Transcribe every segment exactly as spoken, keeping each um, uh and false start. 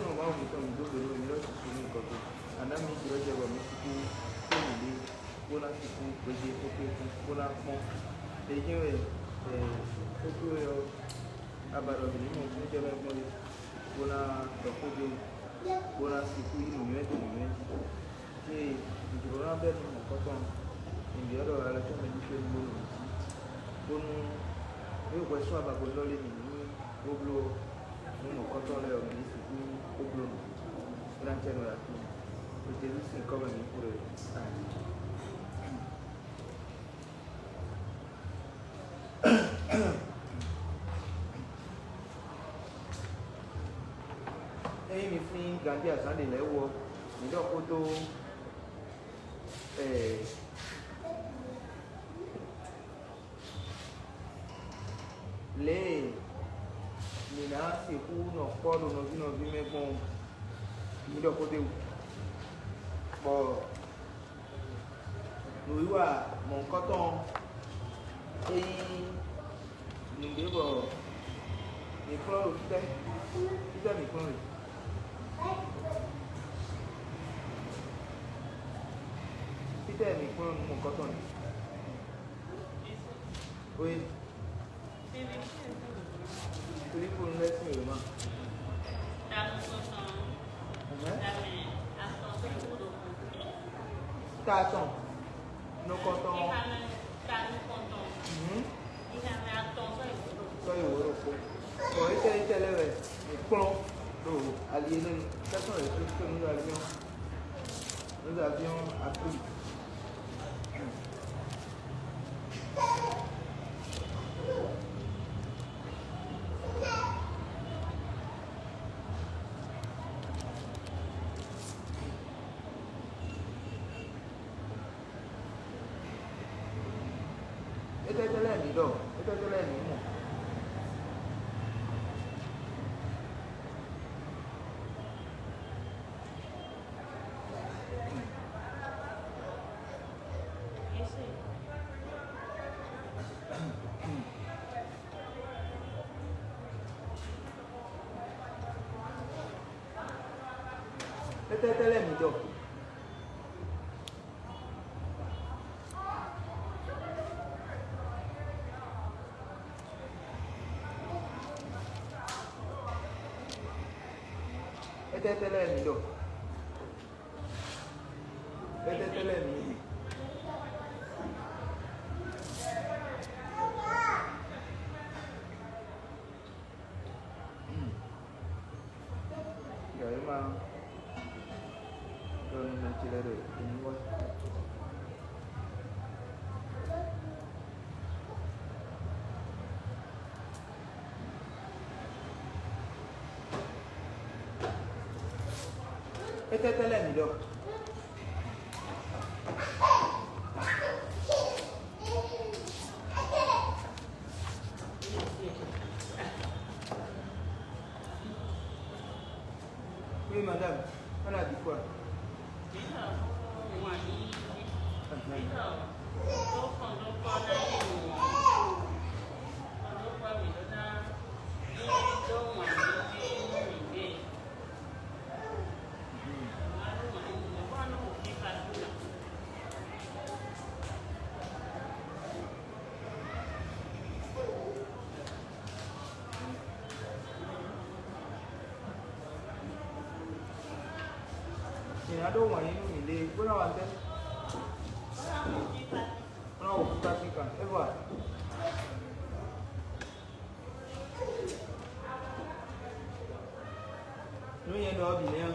Nɔ Mawu mǐtɔn mǐ dó gbe nú we, mǐ ɖɔ susu nú nyǐkɔ towe. A nǎ mǐ jlɔ́ jɛ bɔ mǐ sixú kpé mǐɖée, bó ná sixú gbéjé xóxó kún, bó ná kpɔ́n. É jɛ́n wɛ xóxó e ɔ́, a ba ɖɔ mǐ ní mɔ fún jɛ mɛ gbɔn é, bó ná ɖɔ xó dó, bó ná sixú yí nǔnywɛ́ dó nǔnywɛ́ jí. Ée un jló ná bɛ́ nú mɔ̌kɔtɔn ɔ́, è byɔ́ ɖɔ alɔ tɔn mɛ ɖi xwé nú bónú jí, bónú é hwɛ sɔ́ abagɔnlɔ́ lé mǐ nú bó bló nú mɔ̌kɔtɔn lɛ́ɛ ɔ́, mǐ ní sixú bó bló nǔ. É ná cɛ nú wɛ aklúnɔ. Ɖo Jezu sín nyǐkɔ mɛ mǐ kplɔ́n ɛ. Amǐn. Ényí mi flín ganjí azǎn ɖě lɛ́ɛ wú ɔ́, mǐ ɖɔ xó dó lě e mǐ ná sixú nɔ kpɔ́ ɖo nɔví nɔví mɛ gbɔn ɔ́, mǐ ɖɔ xó d'é wú. Bɔ nǔwiwa mɔ̌hunkɔtɔn ɔ́, é nyí nǔɖé bɔ mǐ kplɔ́n ɖo fítɛ́? Fítɛ́ mǐ kplɔ́n ɖe? Fítɛ́ mǐ kplɔ́n nǔ mɔ̌hunkɔtɔn ɖe? Oui. Filipu lɛ́ sín wěma. Ɛhɛn. Ta atɔn. Nukɔntɔn. Mhm. Sɔ́ yi wǒ ɖokpó. Bɔ étɛ́ étɛ́ lɛ́ɛ wɛ è kplɔ́n ɖo ali énɛ́ nu? Quelles sont les sources que nous avions? Nous avions appris. Étɛ́ lɛ́ɛ mǐ ɖɔ? Étɛ́ lɛ́ɛ mǐ mɔ? Étɛ́ lɛ́ɛ mǐ ɖɔ? Étɛ́ lɛ́ɛ mǐ ɖɔ? Étɛ́ lɛ́ɛ mǐ ɖɔ? Gǎ é ma ɖɔ nú mɛ ce lɛ́ɛ ɖɔ è ní wá. Étɛ́ lɛ́ɛ mǐ ɖɔ? Oui, madame, on a dit quoi? Mǐ ná ɖó wǎn yí nú mǐɖée bó ná wa tɛ́? Bó ná wɔ fúkasíkan. É vɔ a? Nú nyɛ ɖɔ ɔ́ bǐ nɛ́ ɔ́.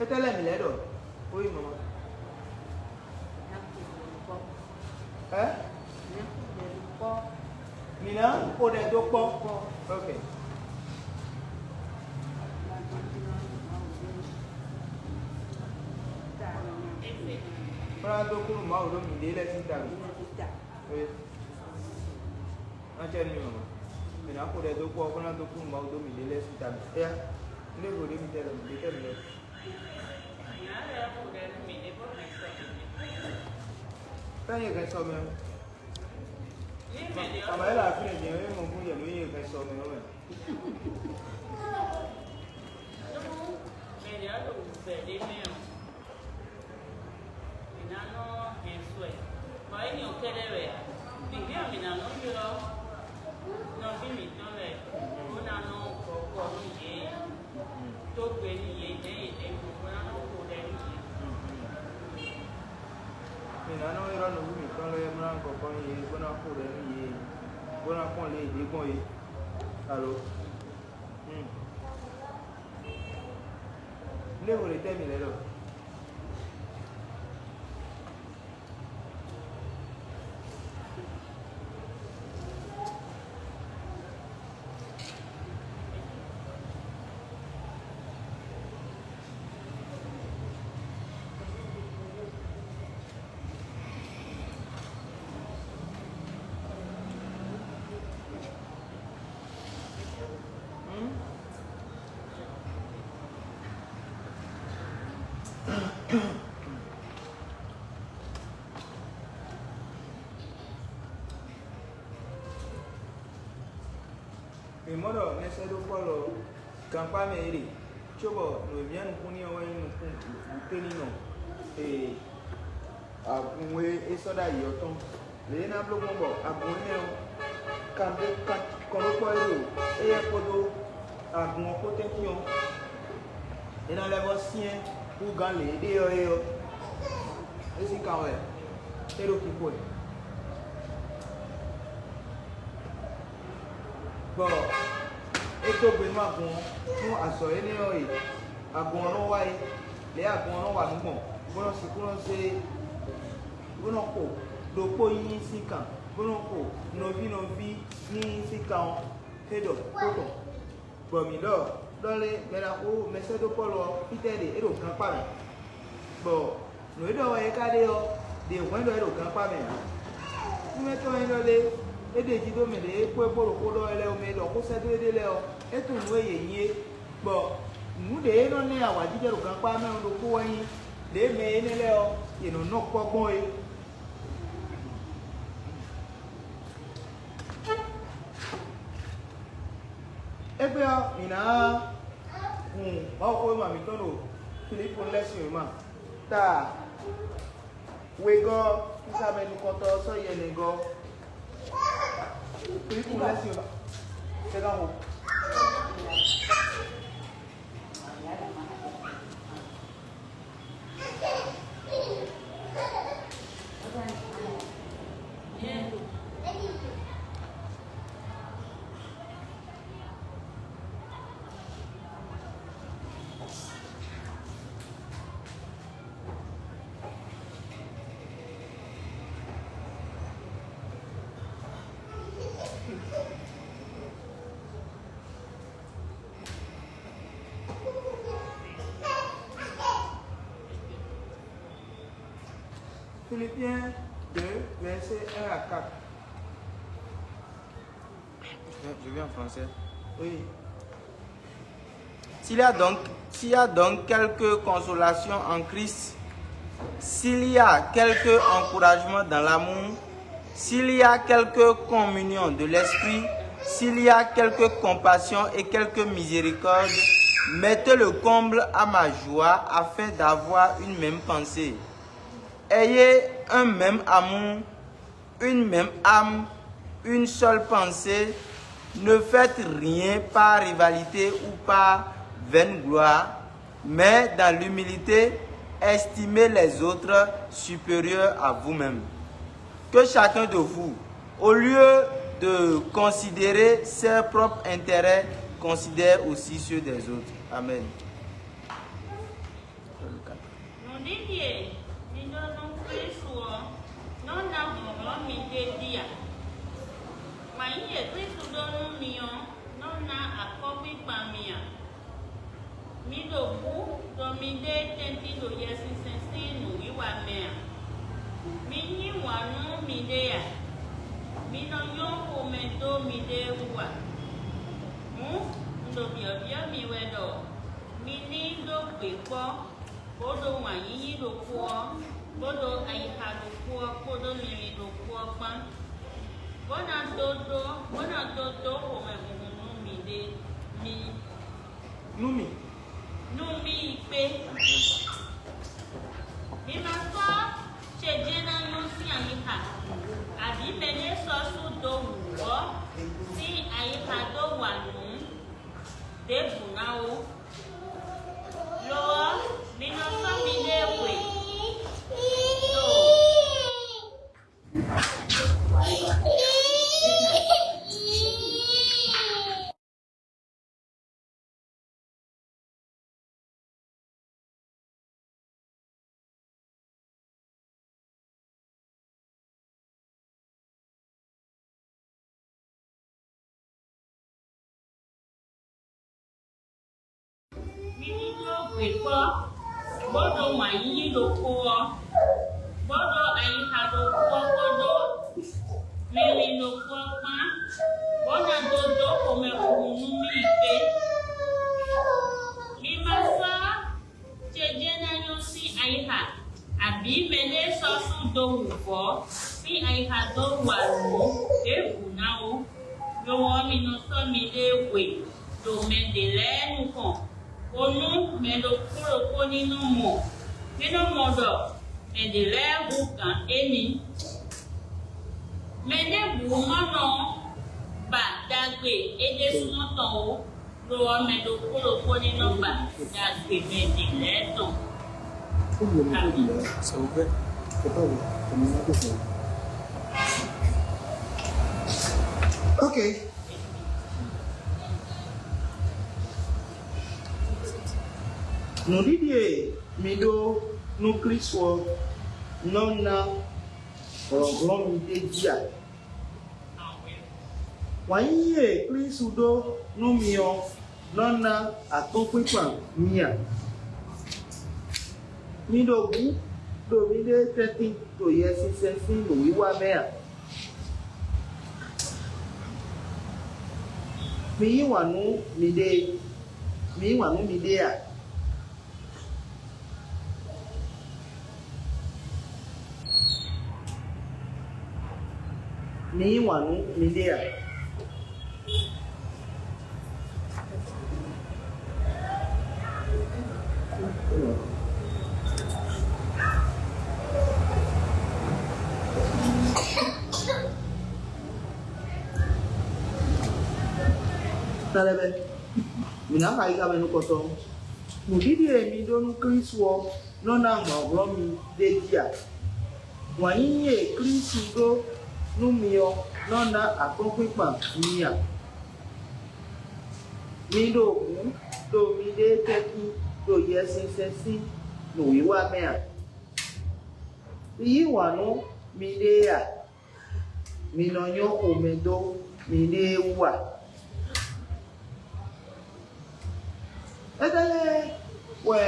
Étɛ́ lɛ́ɛ mǐ lɛ́ ɖɔ? Oui, maman. Ɛ? Mǐ ná xo ɖɛ dó kpɔ́. Ok. Bó ná dó kú nú Mawu ɖó mǐɖée lɛ́ɛ sín ta mɛ. Oui. Ná cɛ nú mì mama. Mǐ ná xo ɖɛ dó kpɔ́, bó ná dó kú nú Mawu ɖó mǐɖée lɛ́ɛ sín ta mɛ. Éyá, un ɖé vo ɖé mi tɛ lɛ, mi ɖé tɛ mi lɛ. Mǐ ná lɛ́ xo ɖɛ nú mǐɖée bó hɛn sɔ mǐ. Ela nyɛ hɛn sɔ mɛ. Ama ela afi ne nyɛ e mɔ fún yɛ ló nyɛ hɛn sɔ mɛ ɔ́ mɛ. Nú mɛ ɖě ɔ́ ɖo wǔvɛ́ ɖé mɛ ɔ́, mǐ ná nɔ hɛn sɔ ɛ. Bɔ é nyí ɔ́ kɛ́ɖɛ́ wɛ ǎ. Bǐbí ɔ́, mǐ ná nɔ ylɔ́ nɔví mǐtɔn lɛ́ɛ, bó ná nɔ gɔ́ kɔ nú yě, dó gbe nú yě, nɛ̌ yě ɖe gbɔn, bó ná nɔ xo ɖɛ nú yě. Mǐ ná nɔ ylɔ́ nɔví mǐtɔn lɛ́ɛ bó ná gɔ́ kɔ nú yě, bó ná xo ɖɛ nú yě, bó ná kpɔ́n lě e yě ɖe gbɔn é. Alo? Hmm. Lé vo ɖe tɛ́ mǐ lɛ́ ɖɔ? Mǐ mɔ ɖɔ mɛsɛ́dó Pɔ́lu ɔ́, gankpá mɛ é ɖe, cóbɔ nǔ e myá nukún n'i ɔ́ wɛ nyí nukún wǔténínɔ e agun e é sɔ́ ɖ'ayǐ ɔ́ tɔn. Lě e é ná bló gbɔn bɔ agun énɛ́ ɔ́, kan ɖé kan kɔn ɖó kpɔ́ é ɖo éyɛ́ kpódó agun ɔ́ kpó tɛ́ntin ɔ́, é ná lɛ́ vɔ́ syɛ́n hú gán lě e ɖe ɔ́ é ɔ́, é sín kan wɛ é ɖo kiko wɛ. Bɔ é dó gbe nú agun ɔ́ nú azɔ̌ énɛ́ ɔ́ e agun ɔ́ nɔ wa é, lě e agun ɔ́ nɔ wa nǔ gbɔn, bó nɔ sixú nɔ zé, bó nɔ xo ɖokpó nyínyí sín kan, bó nɔ xo nɔví nɔví nyínyí sín kan ɔ́, é ɖɔ xó tɔn. Bɔ mǐ ɖɔ ɖɔ lé mɛ ɖaxó mɛsɛ́dó Pɔ́lu ɔ́, fítɛ́ ɖe é ɖo gankpá mɛ, bɔ nǔ e ɖɔ wɛ é ka ɖe ɔ́, ɖě hwɛ́n ɖɔ é ɖo gankpá mɛ ǎ. Kúmɛtɔ́ ɔ́ nyí ɖɔ lé, é ɖeji dó mɛ ɖě e kpó é kpó ɖo xó ɖɔ wɛ lɛ́ɛ ɔ́ mɛ e ɖɔ xó sɛ́ dó éɖée lɛ́ɛ ɔ́, é tunwun nǔ e yě nyí é, bɔ nǔ ɖě e nɔ ná ɛ awǎjijɛ ɖo gankpá mɛ ɔ́ ɖokpó wɛ nyí ɖě mɛ énɛ́ lɛ́ɛ ɔ́, yě nɔ nɔ kpɔ́ gbɔn é. Égbé ɔ́, mǐ ná hun Mawuxówéma mǐtɔn ɖo Filípu lɛ́ɛ sín wěma ta wegɔ́, sísá mɛ nukɔntɔ́ ɔ́ sɔ́ yi ɛnɛgɔ́. Filípu lɛ́ɛ sín wěma. Sɛ́ ná ho. Philippiens deux, verset un à quatre. Je viens en français. Oui. S'il y a donc, s'il y a donc quelque consolation en Christ, s'il y a quelque encouragement dans l'amour, s'il y a quelque communion de l'esprit, s'il y a quelque compassion et quelque miséricorde, mettez le comble à ma joie afin d'avoir une même pensée. Ayez un même amour, une même âme, une seule pensée. Ne faites rien par rivalité ou par vaine gloire, mais dans l'humilité, estimez les autres supérieurs à vous-même. Que chacun de vous, au lieu de considérer ses propres intérêts, considère aussi ceux des autres. Amen. Nǔɖiɖi e mi ɖó nú Klísu ɔ́ nɔ́ ná hlɔ̌nhlɔ́n mi ɖ'é jí a? Wǎn yíyí e Klísu ɖó nú mi ɔ́ nɔ́ ná akɔ́kpíkpan mi a? Mi ɖo bǔ ɖɔ miɖée tɛ́ntin ɖo Yɛsinsɛn sín nǔwiwa mɛ a? Mi yí wǎn nú miɖée a? Mi nɔ nyɔ́ xomɛ dó miɖée wú a? Hǔn, un ɖo byɔ̌byɔ́ mi wɛ ɖɔ mi ní ɖó gbe kpɔ́, bó ɖó wǎn yíyí ɖokpó ɔ́, bó ɖó ayixa ɖokpó ɔ́ kpódó linlin ɖokpó ɔ́ kpán, bó ná dó ɖó, bó ná dó dó xomɛhunhun nú miɖée, mi nú mì. Nú mì yi kpé. Mi ma sɔ́ ce jɛ́n ná nyɔ́ sín ayixa, abǐ mɛɖé sɔ́ sú dó wǔvɔ́ sín ayixa dó wa nǔ ɖěbǔ ná ó. Lo ɔ́, mi nɔ sɔ́ miɖée hwe ɖo Mi ní dó hwe kpɔ́, bó ɖó wǎn yíyí ɖokpó ɔ́, bó ɖó ayixa ɖokpó ɔ́ kpódó linlin ɖokpó ɔ́ kpán, bó ná dó dó xomɛhunhun nú mì yi kpé. Mi ma sɔ́ ce jɛ́n ná nyɔ́ sín ayixa, abǐ mɛɖé sɔ́ sú dó wǔvɔ́ sín ayixa dó wa nǔ ɖěbǔ ná ó. Lo ɔ́, mi nɔ sɔ́ miɖée hwe ɖo mɛ ɖě lɛ́ɛ nukɔn, bónú mɛ ɖokpó ɖokpó ní nɔ mɔ, ní nɔ mɔ ɖɔ mɛ ɖě lɛ́ɛ hú gǎn émí. Mɛ ɖěbǔ ma nɔ ba ɖagbe é ɖésúnɔ tɔn ó, lo ɔ́, mɛ ɖokpó ɖokpó ní nɔ ba ɖagbe mɛ ɖě lɛ́ɛ tɔn. C'est ouvert. C'est pas ouvert. Ok. Nǔɖiɖi e mi ɖó nú Klísu ɔ́ nɔ ná hlɔ̌nhlɔ́n mi d'é jí a? Wǎn yíyí e Klísu ɖó nú mi ɔ́ nɔ ná akɔ́nkpinkpan mi a? Mi ɖo bǔ ɖo miɖée tɛ́ntin ɖo Yɛsinsɛn sín nǔwiwa mɛ a? Mi yí wǎn nú miɖée, mi yí wǎn nú miɖée a? Mi yí wǎn nú miɖée a? Talɛbɛ, mǐ ná xa yi xá mɛ nukɔntɔn. Nǔɖiɖi e mi ɖó nú Klísu ɔ́ nɔ ná hlɔ̌nhlɔ́n mi d'é jí a? Wǎn yíyí e Klísu ɖó nú mi ɔ́ nɔ ná akɔ́nkpinkpan mi a? Mi ɖo hǔn ɖo miɖée tɛ́ntin ɖo Yɛsinsɛn sín nǔwiwa mɛ a? Mi yí wǎn nú miɖée a? Mi nɔ nyɔ́ xomɛ dó miɖée wú a? Étɛ́ lɛ́ɛ wɛ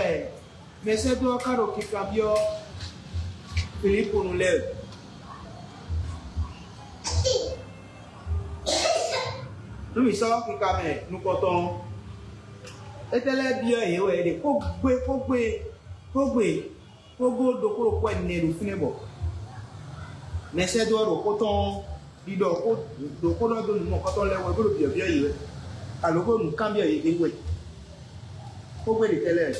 mɛsɛ́dó ɔ́ ka ɖo kinkanbyɔ́ Filípu nu lɛ́ɛ? Nú mǐ sɔ́ kinkanmɛ nukɔntɔn ɔ́, étɛ́ lɛ́ɛ byɔ́ yě wɛ é ɖe xógbe xógbe xógbe xógó ɖokpó ɖokpó ɛnɛ ɖo fínɛ́ bɔ mɛsɛ́dó ɔ́ ɖo xó tɔn ɖiɖɔ xó ɖo xó ɖɔ dó nǔ mɔ̌kɔtɔn lɛ́ɛ wɛ bó ɖo byɔ̌byɔ́ yě wɛ, alo bó ɖo nǔ kanbyɔ́ yě ɖě wɛ. Xógbe ɖě tɛ́ lɛ́ɛ.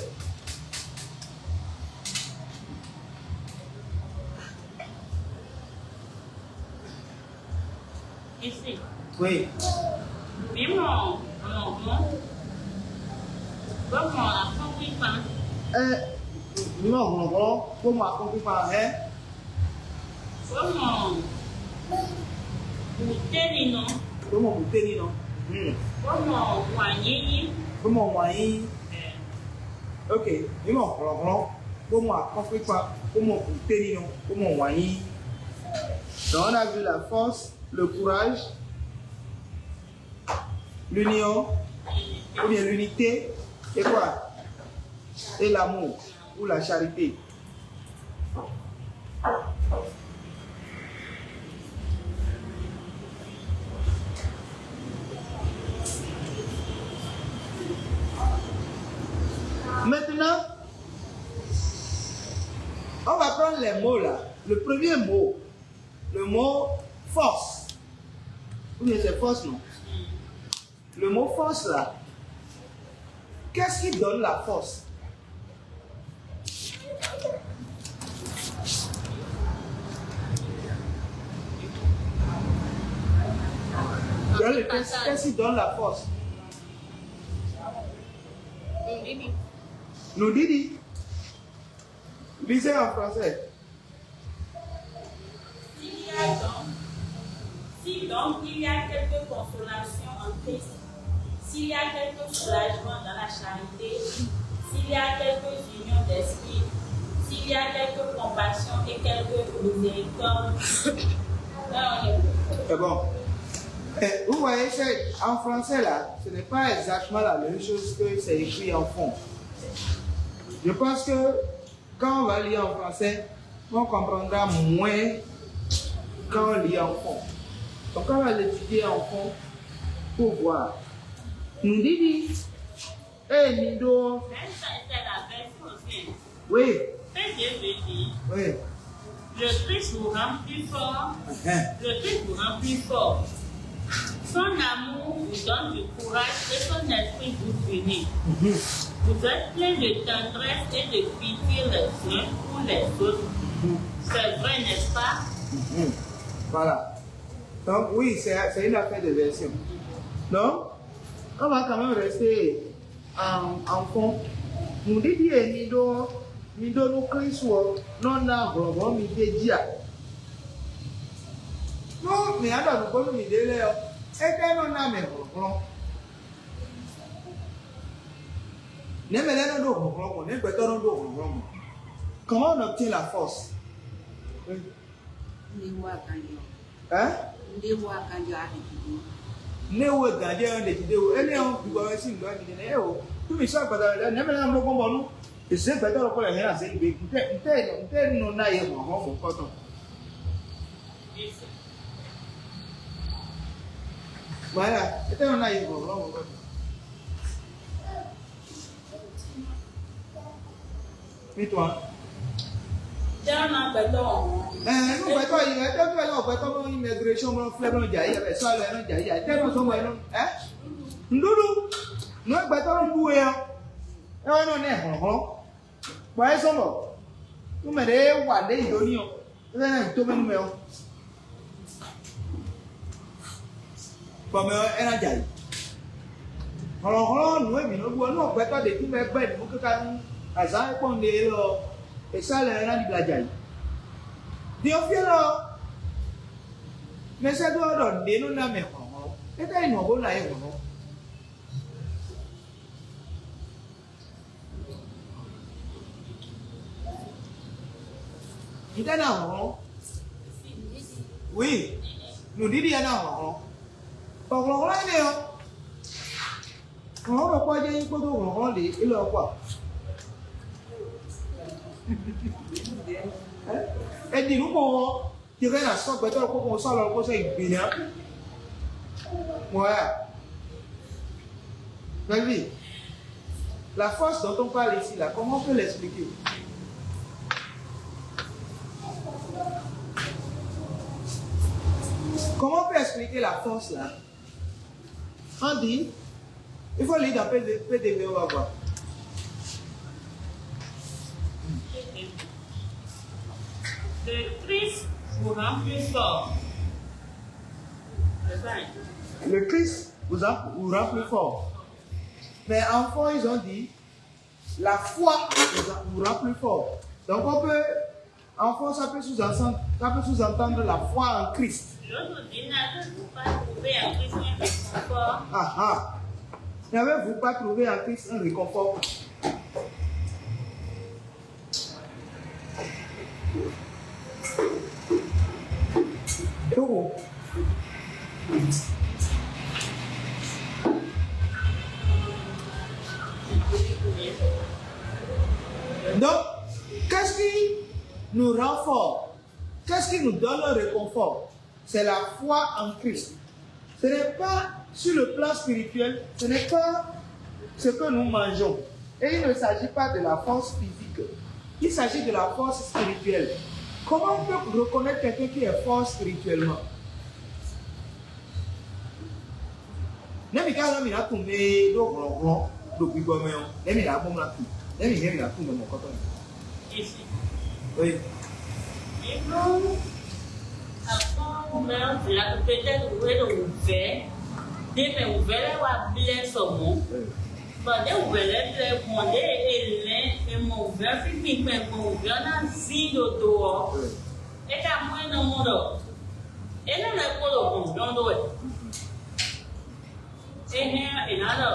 Esi. Oui. Mǐ mɔ hlɔ̌nhlɔ́n, bó mɔ akɔ́nkpinkpan. Ɛ, mǐ mɔ hlɔ̌nhlɔ́n, bó mɔ akɔ́nkpinkpan, ɛ. Bó mɔ bǔténinɔ. Bó mɔ bǔténinɔ. Hmm. Bó mɔ wǎn yíyí. Bó mɔ wǎn yíyí. Ɛ. Ok, mǐ mɔ hlɔ̌nhlɔ́n, bó mɔ akɔ́nkpinkpan, bó mɔ bǔténinɔ, bó mɔ wǎn yíyí. Donc, on a vu la force, le courage, l'union, ou bien l'unité, et quoi? Et l'amour, ou la charité. Maintenant, on va prendre les mots là. Le premier mot, le mot force. Ou bien c'est force, non? Le mot force là, qu'est-ce qui donne la force? Dans le texte, qu'est-ce qui donne la force? Nudidi. Lisez en français. S'il y a donc, si donc il y a quelque consolation en Christ, s'il y a quelque soulagement dans la charité, s'il y a quelque union d'esprit, s'il y a quelque compassion et quelque miséricorde, là on est bon. C'est bon. Eh, vous voyez, c'est, en français là, ce n'est pas exactement la même chose que c'est écrit en fond. Je pense que quand on va lire en français, on comprendra moins quand on lit en fond. Donc on va l'étudier en fond pour voir. Nudidi, eh, Nido. Même ça, c'est la version ancienne. Oui, P G V dit, oui. Le Christ vous rend plus fort. Uh-huh. Le Christ vous rend plus fort. Son amour vous donne du courage et son esprit vous unit. Mhm. Vous êtes plein de tendresse et de pitié les uns pour les autres. Mhm. C'est vrai, n'est-ce pas? Mhm. Voilà. Donc oui, c'est c'est une affaire de version. Donc, on va quand même rester en, en fond. Nudidi e mi ɖó ɔ́, mi ɖó nú Klísu ɔ́ nɔ ná hlɔ̌nhlɔ́n mi d'é jí a? Nú mǐ ná ɖɔ nǔgbó nú mǐɖée lɛ́ɛ ɔ́, étɛ́ nɔ ná mɛ hlɔ̌nhlɔ́n? Nɛ̌ mɛ lɛ́ɛ nɔ ɖó hlɔ̌nhlɔ́n gbɔn? Nɛ̌ gbɛtɔ́ nɔ ɖó hlɔ̌nhlɔ́n gbɔn? Comment on obtient la force? Ndé wá ganjɔ. Hein? Ndé wá ganjɔ aɖiɖi. Ne wo gǎnjɛ ɔ́ ɖe jí ɖe wo. Énɛ́ ɔ́, gbígbɔ wɛ sín nǔ ɖɔ mi ɖe nɛ́ o. Nú mi sɔ́ gbadá lɛ nɛ́ mɛ lɛ́ɛ nɔ bló gbɔn bɔ nú èsè gbɛtɔ́ ɖokpó lɛ hɛn azé gbe. Ntɛ ntɛ ntɛ nɔ ná yɛ hlɔ̌nhlɔ́n mɔ̌kɔtɔn. Maya, ntɛ nɔ ná yɛ hlɔ̌nhlɔ́n mɔ̌kɔtɔn. Mi tɔn. Tɛ́ ɔ́ ná gbɛtɔ́ wɔ̌n. Ɛ nu gbɛtɔ́ yi ɛ tɔ́jú ɛ lɔ gbɛtɔ́ nɔ yi mɛgre sɔn mɔ flɛ nɔ dza yi ɛ sɔ alɔ ɛ nɔ dza yi ɛ tɛ nɔ sɔn mɔ ɛ nɔ ɛ nuɖuɖu nu ɛ gbɛtɔ́ nɔ ɖu ɛ ɔ ɛ wɛ nɔ nɛ hlɔ̌nhlɔ́n bɔ ɛ sɔn bɔ nu mɛ ɖe wa ɖe yi do ní ɔ ɛ fɛ nɛ to mɛ nu mɛ ɔ bɔ mɛ ɔ ɛ na dza yi hlɔ̌nhlɔ́n nu ɛ mi nɔ ɖu ɔ nɔ gbɛtɔ́ ɖe kú mɛ gbɛ nu kaka nu azǎn ɛ kpɔn ɖe lɔ ɛ sɔ alɔ ɛ na ɖibla dza yi. Din ɔ́ fí élɔ́ ɔ́, mɛsɛ́dó ɔ́ ɖɔ nǔɖé nɔ ná mɛ hlɔ̌nhlɔ́n. É ká nyí nǔ ɔ́ bó ná é hlɔ̌nhlɔ́n. Nǔ tɛ́ ná hlɔ̌nhlɔ́n? Wǐ, nǔɖiɖi ɔ́ ná hlɔ̌nhlɔ́n. Bɔ hlɔ̌nhlɔ́n énɛ́ ɔ́, hlɔ̌nhlɔ́n ɖokpó ɔ́ jɛ́n nyí kpódó hlɔ̌nhlɔ́n ɖě élɔ́ ɔ́ kpó a? È ɖi nǔ gbɔn ɔ́, je vais na sɔ́ gbɛtɔ́ ɖokpó gbɔn sɔ́ alɔ ɖokpó sɔ́ yi gbe ná. Mɔ̌ ya. Bɛ́bí, la force dont on parle ici là, comment on peut l'expliquer? Comment on peut expliquer la force là? On dit, il faut lire dans P D V, on va voir. Le Christ vous rend plus fort. C'est ça, hein? Le Christ vous, a- vous rend plus fort. Mais en fond, ils ont dit, la foi vous, a- vous rend plus fort. Donc on peut, en fond, ça peut sous-entendre, ça peut sous-entendre la foi en Christ. L'autre dit, n'avez-vous pas trouvé en Christ un réconfort? Ah ah. N'avez-vous pas trouvé en Christ un réconfort? Tout. Donc, qu'est-ce qui nous rend fort? Qu'est-ce qui nous donne le réconfort? C'est la foi en Christ. Ce n'est pas sur le plan spirituel, ce n'est pas ce que nous mangeons. Et il ne s'agit pas de la force physique. Il s'agit de la force spirituelle. Comment on peut reconnaître quelqu'un qui est fort spirituellement? Nɛ̌ mǐ ka ylɔ́ mǐ ná tunwun mɛ e ɖó hlɔ̌nhlɔ́n ɖo gbigbɔ mɛ ɔ́? Nɛ̌ mǐ ná mɔ ná tunwun? Nɛ̌ mǐ hɛn mǐ ná tunwun mɛ mɔ̌kɔtɔn? Isi. Oui. Ibló akpɔ́n mɛ ɔ́ vǐ la peut-être wú é ɖo wǔvɛ́ ɖé mɛ, wǔvɛ́ lɛ́ɛ wá blɛ́ sɔ mɔ̌. Oui. Bɔ ɖěbǔ wɛ lɛ́ tlɛ gbɔn ɖěe è lɛ̌n è mɔ wǔvɛ́ ɔ́ sín kpinkpɛn gbɔn wǔvɛ́ ɔ́ ná zín ɖo do ɔ́, é ka mɔ é nɔ mɔ ɖɔ é nɔ lɛ́ kpo ɖo hlɔ̌nhlɔ́n ɖó wɛ. É hɛn è nǎ ɖɔ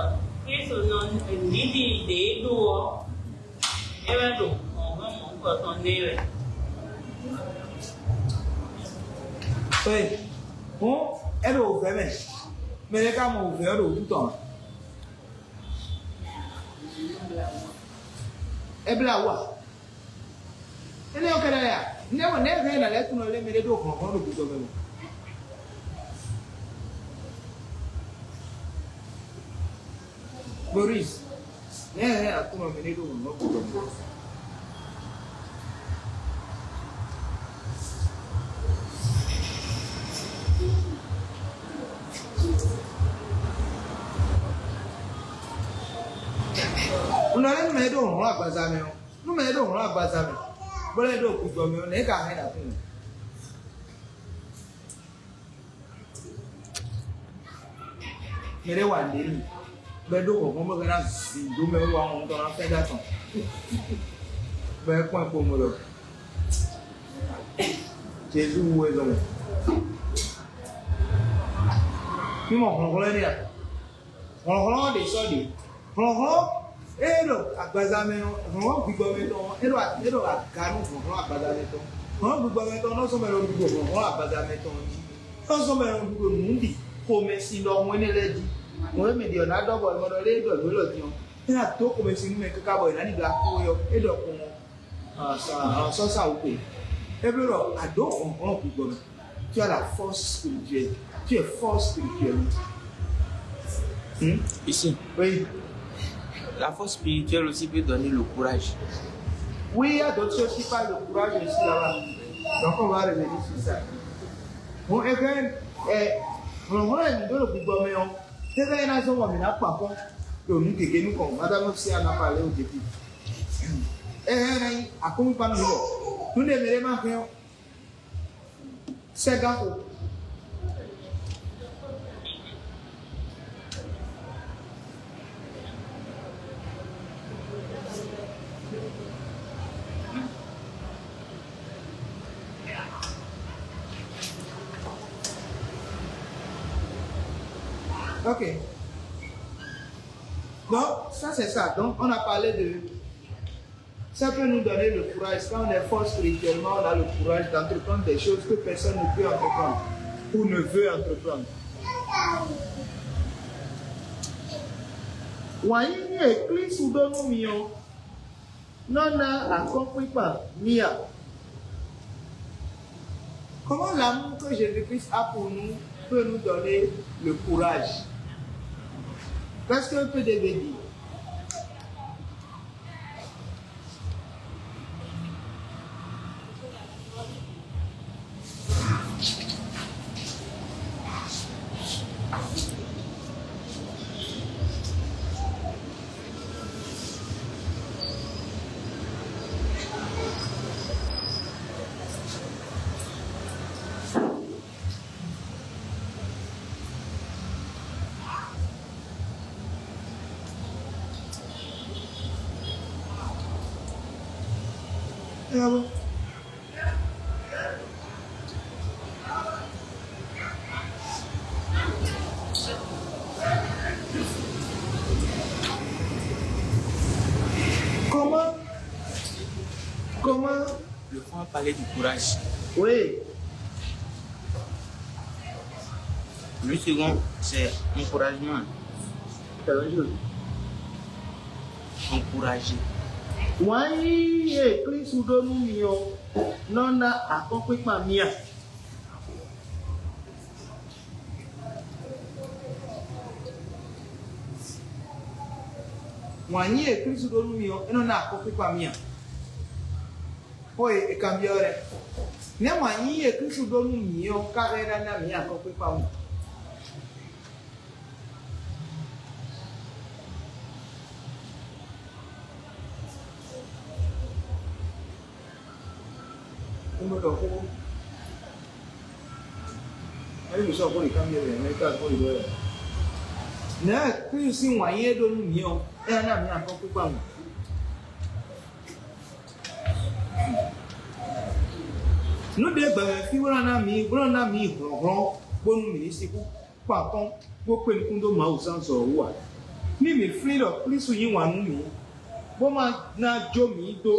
Klísu nɔ nǐɖi ɖě ɖó ɔ́, é wɛ ɖo hlɔ̌nhlɔ́n mɔ̌hunkɔtɔn nɛ́ wɛ. Ée, hǔn é ɖo wǔvɛ́ mɛ, mɛ ɖé ka mɔ wǔvɛ́ ɔ́ ɖo wǔtu tɔn ǎ. É blá wú a? Énɛ́ ɔ́ kɛ́ɖɛ́ a? Nɛ̌ wɛ nɛ̌ hɛn nǎ lɛ́ tunwun lé mɛ ɖé ɖó hlɔ̌nhlɔ́n ɖo gǔdo mɛ mɔ̌? Boris, nɛ̌ hɛn nǎ tunwun mɛ ɖé ɖó hlɔ̌nhlɔ́n gǔdo mɛ? Un nɔ lɛ́ nú mɛ e ɖó hlɔ̌nhlɔ́n agbaza mɛ ɔ́, nú mɛ e ɖó hlɔ̌nhlɔ́n agbaza mɛ, bó lɛ́ ɖó gǔdo mɛ ɔ́, nɛ̌ ka hɛn nǎ tunwun? Mɛ ɖé wa nǔɖé n'i, bɔ é ɖó hlɔ̌nhlɔ́n bɔ é ná zǐn dó mɛ wú wá ɔ́, tɔn ná fɛ́ dó atɔn. Bɔ é kpɔ́n kpowun ɖɔ Jezu wú wɛ zɔn mɛ. Mí mɔ hlɔ̌nhlɔ́n énɛ́ a? Hlɔ̌nhlɔ́n ɔ́ ɖě sɔ́ ɖě. Hlɔ̌nhlɔ́n e ɖo agbaza mɛ ɔ́, hlɔ̌nhlɔ́n gbigbɔ mɛ tɔn ɔ́, é ɖo é ɖo aga nú hlɔ̌nhlɔ́n agbaza mɛ tɔn. Hlɔ̌nhlɔ́n gbigbɔ mɛ tɔn ɔ́ nɔ zɔ́n mɛ ɖo ɖuɖu hlɔ̌nhlɔ́n agbaza mɛ tɔn ɔ́ jí. É nɔ zɔ́n mɛ ɖo ɖuɖu nǔɖi xomɛsin ɖɔhun énɛ́ lɛ́ɛ jí. Mɔ̌ e mɛ ɖi ɔ̌ ná ɖɔ bɔ è nɔ ɖɔ lé ɖɔ nǔ élɔ́ din ɔ́, é ná dó xomɛsin nú mɛ káká bɔ è nǎ ɖi ɖo akpó é ɔ́, é ɖɔ kpɔ́n ɔ́. Ah, ça, ah, ça, ça, ok. Hébreu ɖɔ, à dó hlɔ̌nhlɔ́n gbigbɔ mɛ. Tu as la force spirituelle. Tu es fort spirituellement. Hmm? Ici. Oui. La force spirituelle aussi peut donner le courage. Oui, il y a d'autres choses qui parlent de courage aussi là-bas. Donc, on va revenir sur ça. Bon, et bien, eh, hlɔ̌nhlɔ́n e mǐ ɖó ɖo gbigbɔ mɛ ɔ́, tɛ́nɛ́ é ná zɔ́n bɔ mǐ ná kpa kpɔ́n ɖo nǔ gěgé nukɔn. Madame aussi en a parlé au début. Ɛ hɛn ná nyí akɔ́nkpinkpan nú mǐ bɔ nǔ ɖé mɛ ɖé ma hɛn ɔ́, sɛ́ gán xo. Ok. Donc, ça c'est ça. Donc, on a parlé de ça peut nous donner le courage. Quand on est fort spirituellement, on a le courage d'entreprendre des choses que personne ne peut entreprendre ou ne veut entreprendre. Wǎn yíyí e Klísu ɖó nú mi ɔ́ nɔ ná akɔ́nkpinkpan mì a? Comment l'amour que Jésus-Christ a pour nous peut nous donner le courage? Qu'est-ce que peut devenir? Comment? Comment? Le fond a parlé du courage. Oui. Le second, c'est encouragement. C'est la même chose. Encourager. Wǎn yíyí e Klísu ɖó nú mi ɔ́ nɔ ná akɔ́nkpinkpan mì a? Wǎn yíyí e Klísu ɖó nú mi ɔ́, é nɔ ná akɔ́nkpinkpan mì a? Xó e è kanbyɔ́ lɛ́ɛ. Nɛ̌ wǎn yíyí e Klísu ɖó nú mǐ ɔ́ ka hɛn ná ná mǐ akɔ́nkpinkpan mɔ? Un nɔ ɖɔ xó. Ényí mǐ sɔ́ xó ɖě kanbyɔ́ wɛ, mɛ ka xó ɖě ɖɔ wɛ. Nɛ̌ Klísu sín wǎn yíyí e ɖó nú mǐ ɔ́, é ná ná mǐ akɔ́nkpinkpan mɔ? Nǔ ɖě gbɛmɛ fí bó ná ná mǐ, bó ná ná mǐ hlɔ̌nhlɔ́n, bónú mǐ ní sixú kpan akɔ́n bó kpé nukún dó Mawu zán zɔ ɔ́ wú ǎ. Ní mǐ flín ɖɔ Klísu yí wǎn nú mǐ, bó ma ná jó mǐ dó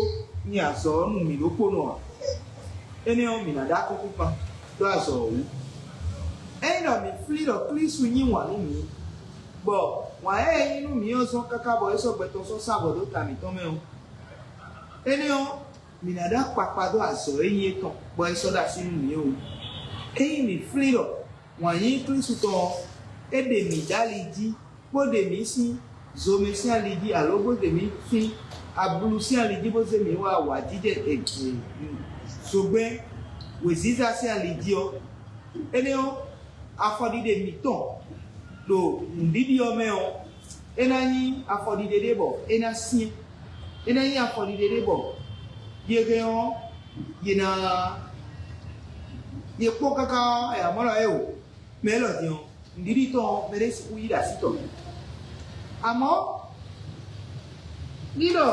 nyi azɔ̌ ɔ́ nu mǐ ɖokpónɔ ǎ, énɛ́ ɔ́, mǐ ná ɖó akɔ́nkpinkpan ɖó azɔ̌ ɔ́ wú. Ényí ɖɔ mǐ flín ɖɔ Klísu yí wǎn nú mǐ, bɔ wǎn e é yí nú mǐ ɔ́ zɔ́n káká bɔ é sɔ́ gbɛ tɔn sɔ́ sá avɔ dó ta mǐtɔn mɛ ɔ́, énɛ́ ɔ́, mǐ ná ɖó akpakpa dó azɔ̌ e nyí étɔn, bɔ é sɔ́ ɖo así nú mǐ ɔ́ wú. Ényí mǐ flín ɖɔ wǎn yíyí Klísu tɔn ɔ́, é ɖe mǐ ɖó ali jí, bó ɖe mǐ sín zomɛ sín ali jí, alǒ bó ɖe mǐ sín ablu sín ali jí, bó zé mǐ wá awǎjijɛ zogbɛ́n wěziza sín ali jí ɔ́, énɛ́ ɔ́, afɔɖiɖe mǐtɔn ɖo nǔɖiɖi ɔ́ mɛ ɔ́, é ná nyí afɔɖiɖe ɖé bɔ é ná syɛ́n. É ná nyí afɔɖiɖe ɖé bɔ yě hɛn ɔ́, yě ná yě kpɔ́n káká ɔ́, ayǎ mɔ ɖɔ é o, mɛ élɔ́ din ɔ́, nǔɖiɖi tɔn ɔ́, mɛ ɖé sixú yí ɖo así tɔn mɛ. Amɔ̌, ní ɖɔ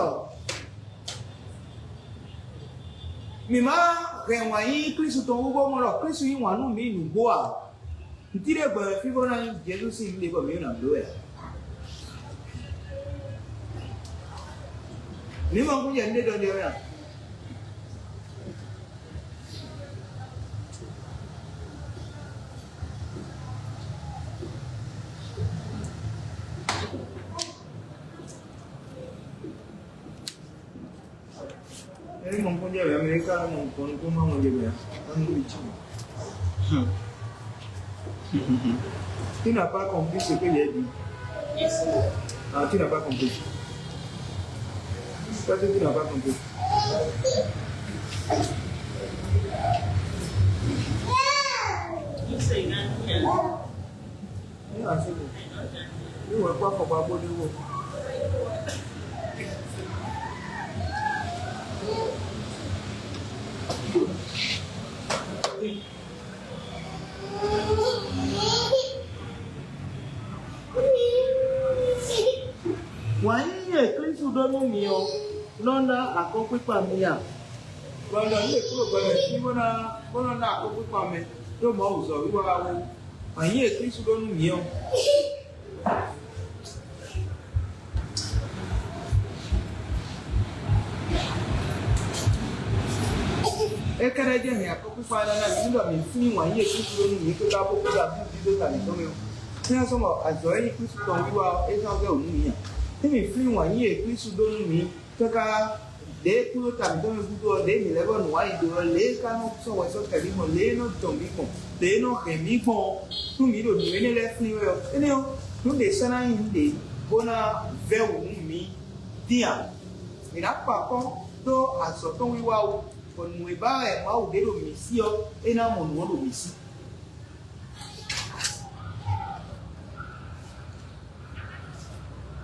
mǐ má hɛn wǎn yíyí Klísu tɔn wú bó mɔ ɖɔ Klísu yí wǎn nú mǐ nǔgbó ǎ. Ntí ɖé gbɔn fí bó ná nyí Jezu sín nǔ ɖé bɔ mǐ ɖo nǎ bló wɛ ǎ. Mǐ mɔ kún jɛ nǔ ɖé ɖɔ ɖe wɛ a? Ele mɔ kɔn jɛ wɛ, Amérique mɔ kɔn kó ma mɔ jɛ wɛ, ɔn nu bi tsi. Tu n'as pas compris ce que j'ai dit. Ah, tu n'as pas compris. Toi, tu n'as pas compris. Ní wàá sí mi. Ní wàá kó afɔkpa bó ní wò. Wǎn yíyí e Klísu ɖó nú mi ɔ́ nɔ ná akɔ́nkpinkpan mi a? Gbɔdɔ ní èkúrò gbɔdɔ sí bó ná bó ná ná akɔ́nkpinkpan mɛ ɖó Mawu zɔ wíwá wú. Wǎn yíyí e Klísu ɖó nú mi ɔ́. É kɛ́ɖɛ́ jɛ mǐ akɔ́nkpinkpan ná ná mǐ ɖɔ mǐ flín wǎn yíyí e Klísu ɖó nú mǐ káká bó kú ɖo aklúzu dó ta mǐtɔn mɛ ɔ́. Fínɛ́ sɔ́ bɔ azɔ̌ e nyí Klísu tɔn wiwa ɔ́, é zán vɛ́ wǔ nú mǐ a? Ényí mǐ flín wǎn yíyí e Klísu ɖó nú mǐ káká ɖě kú ɖó ta mǐtɔn mɛ gúdo ɔ́, ɖě mǐ lɛ́ vɔ nǔwanyido ɔ́, lě e ka nɔ sɔ́ wɛ sɔ́ kɛ̌ mǐ gbɔn, lě e nɔ dɔn mǐ gbɔn, lě e nɔ hɛn mǐ gbɔn ɔ́, nú mǐ ɖo nǔ énɛ́ lɛ́ɛ flín wɛ ɔ́, énɛ́ ɔ́, nǔ ɖě sɔ́ ná nyí nǔɖé bó ná vɛ́ wǔ nú mǐ dín ǎ. Mǐ ná kpa kɔ́n ɖó azɔ̌ tɔn wiwa wú, bɔ nǔ e ba wɛ Mawu ɖe ɖo mǐ sí ɔ́, é ná mɔ nǔ ɔ́ ɖo mǐ sí.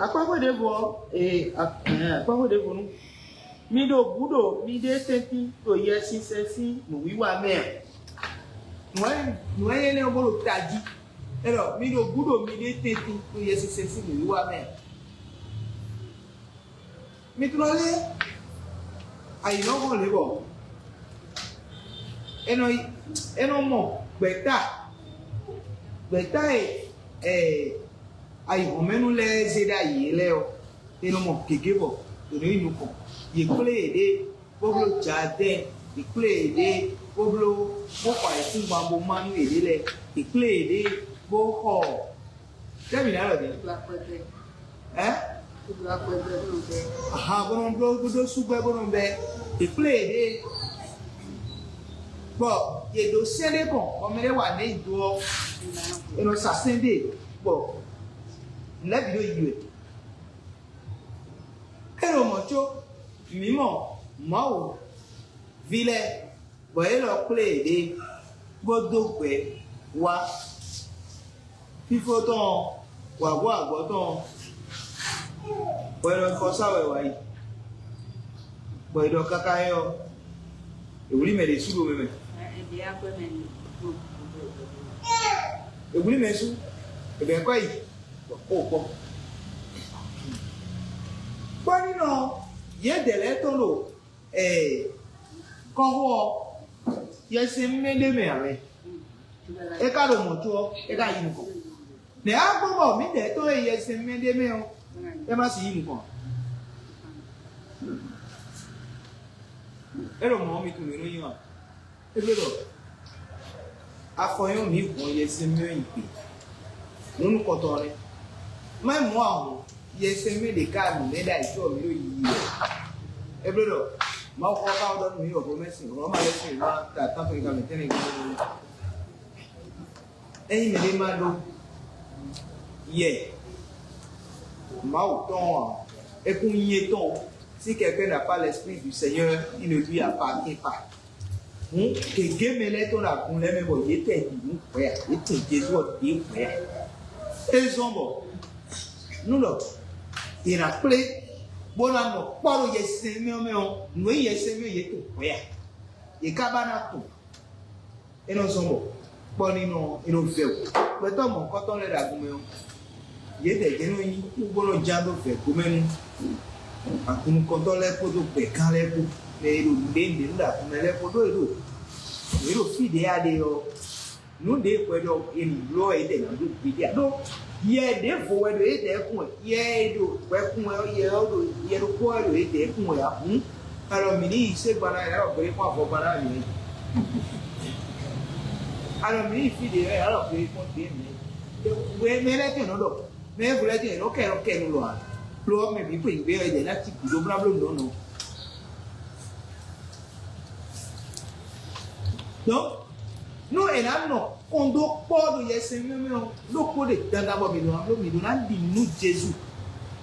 Akpáxwé ɖěvo ɔ́, ee, ak- ɛhɛn, akpáxwé ɖěvo nú mi ɖo gǔdo miɖée tɛ́ntin ɖo Yɛsinsɛn sín nǔwiwa mɛ a? Nǔ e nǔ e nyí énɛ́ ɔ́ bó ɖo tají. Élɔ́, mi ɖo gǔdo miɖée tɛ́ntin ɖo Yɛsinsɛn sín nǔwiwa mɛ a? Mi tlɔ́ lé ayǐnɔ́hɔn lě bɔ é nɔ é nɔ mɔ gbɛ̌ta gbɛ̌ta e ɛ ayǐhɔ́nmɛnú lɛ́ɛ zé ɖ'ayǐ é lɛ́ɛ ɔ́, è nɔ mɔ gěgé bɔ è nɔ yi nukɔn. Yě kplé yěɖée bó bló jadɛ́ɛn, yě kplé yěɖée bó bló bó xɔ ayǐkúngban bó má nú yěɖée lɛ́ɛ, yě kplé yěɖée bó xɔ tɛ́ mǐ ná ɖɔ din? Ɛ̌? Ahan bó nɔ bló bó dó sú gbɛ́ bó nɔ bɛ́, yě kplé yěɖée bɔ yě ɖo sɛ́n ɖé kɔn bɔ mɛ ɖé wa nǔ e yě dó ɔ́, è nɔ sa sɛ́n ɖe bɔ nǔ lɛ́ɛ bǐ ɖo yi wɛ. É ɖo mɔ̌ có mǐ mɔ Mawu Vǐ lɛ́ɛ, bɔ yě lɔ kplé yěɖée, bó dó gbɛ wá. Fífó tɔn ɔ́, wǎgɔ́ agɔ̌ tɔn ɔ́, bɔ è nɔ xɔ sá wɛ wǎ yi, bɔ è ɖɔ káká é ɔ́, è wlí mɛ ɖě sú ɖo mɛ mɛ. È wlí mɛ sú, è bɛ̌ kɔ́ yi, bɔ kpó kpɔ́. Kpɔ́ nínɔ yědɛɛ lɛ́ɛ tɔn ɖo kɔ́xo ɔ́, Yɛsinsɛn mɛ ɖé mɛ ǎ mɛ. É ka ɖo mɔ̌ có ɔ́, é ka yi nukɔn. Nɛ̌ á gbɔn bɔ mǐdɛɛ tɔn e Yɛsinsɛn mɛ ɖé mɛ ɔ́, é ma sixú yi nukɔn ǎ? É ɖo mɔ̌ mi tunwun mǐ nɔ nyi ɔ́ ǎ. É ɖɔ ɖɔ afɔ nyɔ́ mǐ hɔn Yɛsinsɛn mɛ ɔ́ nyi gbe. Nǔ nukɔntɔn ɔ́ nɛ́. Má nyí mɔ̌ ǎ hǔn, Yɛsinsɛn mɛ ɖě ká mǐ mɛ ɖo ayǐjínjɔ́n mǐ ɖo yiyi wɛ. É bló ɖɔ Mawu xɔ ká ɖɔ nú mǐ ɖɔ Hlɔ̌mɛ sín Hlɔ̌ma lɛ́ɛ sín wěma ta tántɔn yi ka mǐtɛn lɛ́ɛ gblé. Ényí mɛɖé ma ɖó yɛ Mawu tɔn ɔ́ ǎ, é kún nyí étɔn ó. Si quelqu'un n'a pas l'esprit du Seigneur, il ne lui appartient pas. Hǔn gěgé mɛ lɛ́ɛ tɔn ɖo agun lɛ́ɛ mɛ bɔ yě tɛ ɖi nǔ hwɛ ǎ, yě tɛ Jezu ɔ́ ɖě hwɛ ǎ. É zɔ́n bɔ nú ɖɔ yě ná kplé bó ná nɔ kpɔ́ ɖo Yɛsinsɛn mɛ ɔ́ mɛ ɔ́, nǔ e nyí Yɛsinsɛn mɛ ɔ́ yě tun hwɛ ǎ. Yě ka ba ná tun. É nɔ zɔ́n bɔ kpɔ́ ní nɔ é nɔ vɛ wǔ. Gbɛtɔ́ mɔ̌hunkɔtɔn lɛ́ɛ ɖo agun mɛ ɔ́, yědɛɛ jɛ́n nɔ nyí kú bó nɔ ján dó vɛ̌ gomɛ nú agun nukɔntɔn lɛ́ɛ kpódó gbɛ̌gán lɛ́ɛ kpó, mɛ e ɖo nǔɖé nǔɖé nú ɖo agun mɛ lɛ́ɛ kpó ɖó e ɖo yě ɖo fí ɖě a ɖe ɔ́, nǔ ɖě hwɛ ɖɔ è nǐ bló wɛ yědɛɛ ná ɖó gbeɖé ǎ. Ɖó yɛ ɖěvo wɛ ɖo yědɛɛ kún wɛ, yɛ e ɖo hwɛ kún wɛ ɔ́, yɛ ɔ́ ɖo yɛ ɖokpó wɛ ɖo yědɛɛ kún wɛ ǎ hǔn. Alɔ mǐ ní yi sɛ́gbla ná yě alɔ gbé kpɔ́n avɔgba ná mǐ. Alɔ mǐ ní yi fí ɖě wɛ alɔ gbé kpɔ́n ɖě mǐ. Wɛ mɛ lɛ́ɛ tɛn nɔ ɖɔ mɛ e vlɛ́ tɛn nɔ kɛ nɔ kɛ nu lɔ ǎ. Lo ɔ́ mɛ bǐ kpe gbé wɛ ɖě ná cí gǔdo blá bló nǔ ɔ́ nɔ. Donc nú è nǎ nɔ kɔn dó kpɔ́ ɖo Yɛsinsɛn mɛ ɔ́, ɖokpó ɖe dandan bɔ mǐ nɔ ná bló, mǐ ɖó ná ɖi nǔ nú Jezu,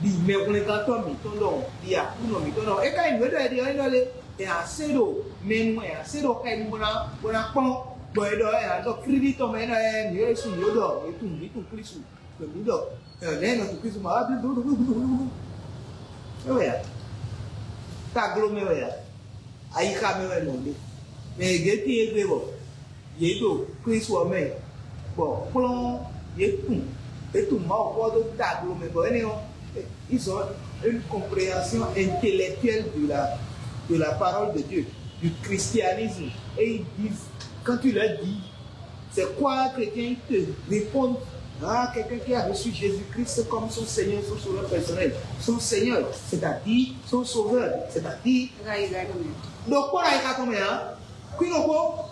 ɖi mɛhwlɛ́ngántɔ́ mǐtɔn ɖɔhun, ɖi Aklúnɔ mǐtɔn ɖɔhun. É ka nyí nǔ e ɖɔ è ɖe ɔ́ é nɔ lé, è nǎ se ɖo mɛ nu, è nǎ se ɖo xɛ nu bó ná bó ná kplɔ́n, bɔ è ɖɔ è nǎ ɖɔ fíɖíɖí tɔn mɛ é nɔ ɛ mǐ ɖésú mǐ ɖo ɖɔ mǐ tunwun mǐ tunwun Klísu, bɔ mǐ ɖɔ ɛ nɛ̌ è nɔ tunwun Klísu ma wá blúblúblúblú. É wɛ ǎ. Taglo mɛ wɛ ǎ. Ayixa mɛ wɛ nɔ ɖe. Mɛ e gětín e gbe bɔ yě ɖo Klísu ɔ́ mɛ, bɔ kplɔ́n yě tunwun yě tunwun Mawu xó ɔ́ dó taglo mɛ, bɔ énɛ́ ɔ́, ils ont une compréhension intellectuelle de la de la parole de Dieu, du christianisme, et ils disent, quand tu leur dis c'est quoi un chrétien, ils te répondent, ah, quelqu'un qui a reçu Jésus-Christ comme son Seigneur, son Sauveur personnel. Son Seigneur, c'est-à-dire son Sauveur, c'est-à-dire. Ɖokpó ɖo ayixa tɔn mɛ ǎ. Kwí ɖokpó.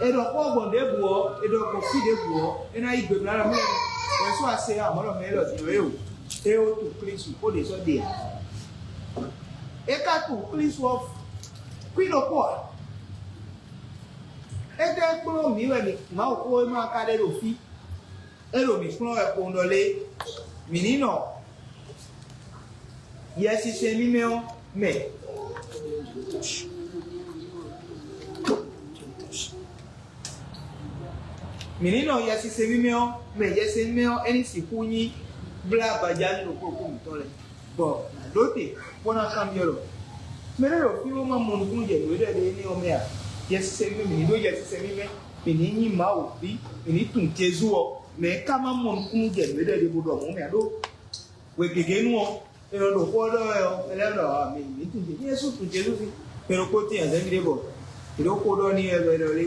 È ɖɔ xó ɔ́ gbɔn ɖěbǔ ɔ́, è ɖɔ gbɔn fí ɖěbǔ ɔ́, é ná yí gbe mlá ɖɔ mɛ wɛ sɔ́ ase amɔ̌ ɖɔ mɛ élɔ́ din ɔ́ é o. É ó tu Klísu xó ɖě sɔ́ ɖe ǎ. É ka tu Klísu ɔ́ kwí ɖokpó ǎ. Étɛ́ kplɔ́n mǐ wɛ mǐ Mawu xó e ma ka ɖe ɖo fí? É ɖo mǐ kplɔ́n wɛ kpowun ɖɔ lé? Mǐ ní nɔ Yɛsinsɛn mímɛ́ ɔ́ mɛ. Mǐ ní nɔ Yɛsinsɛn mímɛ́ ɔ́ mɛ. Yɛsinsɛn mímɛ́ ɔ́, é ní sixú nyí blá baja nú ɖokpó ɖokpó mǐtɔn lɛ́ɛ, bɔ nǎ ɖó te bó ná kanbyɔ́ ɖɔ: mɛ ɖé ɖo fí bó ma mɔ nukúnnú jɛ nǔ e ɖɔ ɖe énɛ́ ɔ́ mɛ a? Yɛsinsɛn mímɛ́, mǐ ní ɖó Yɛsinsɛn mímɛ́, mǐ ní nyí Mawu ví, mǐ ní tunwun Jezu ɔ́, mɛ e ka ma mɔ nukúnnú jɛ nǔ e ɖɔ ɖe bó ɖɔ mɔ̌ mɛ a ɖó? Hwe gěgé nu ɔ́, è nɔ ɖo xó ɔ́ ɖɔ wɛ ɔ́, è lɛ́ ɖɔ mǐ mǐ tunwun Jezu, Jezu tunwun Jezu ví. Mɛ ɖokpó tín azɛ̌ mì ɖé bɔ è ɖo xó ɖɔ n'i wɛ bɔ è ɖɔ lé: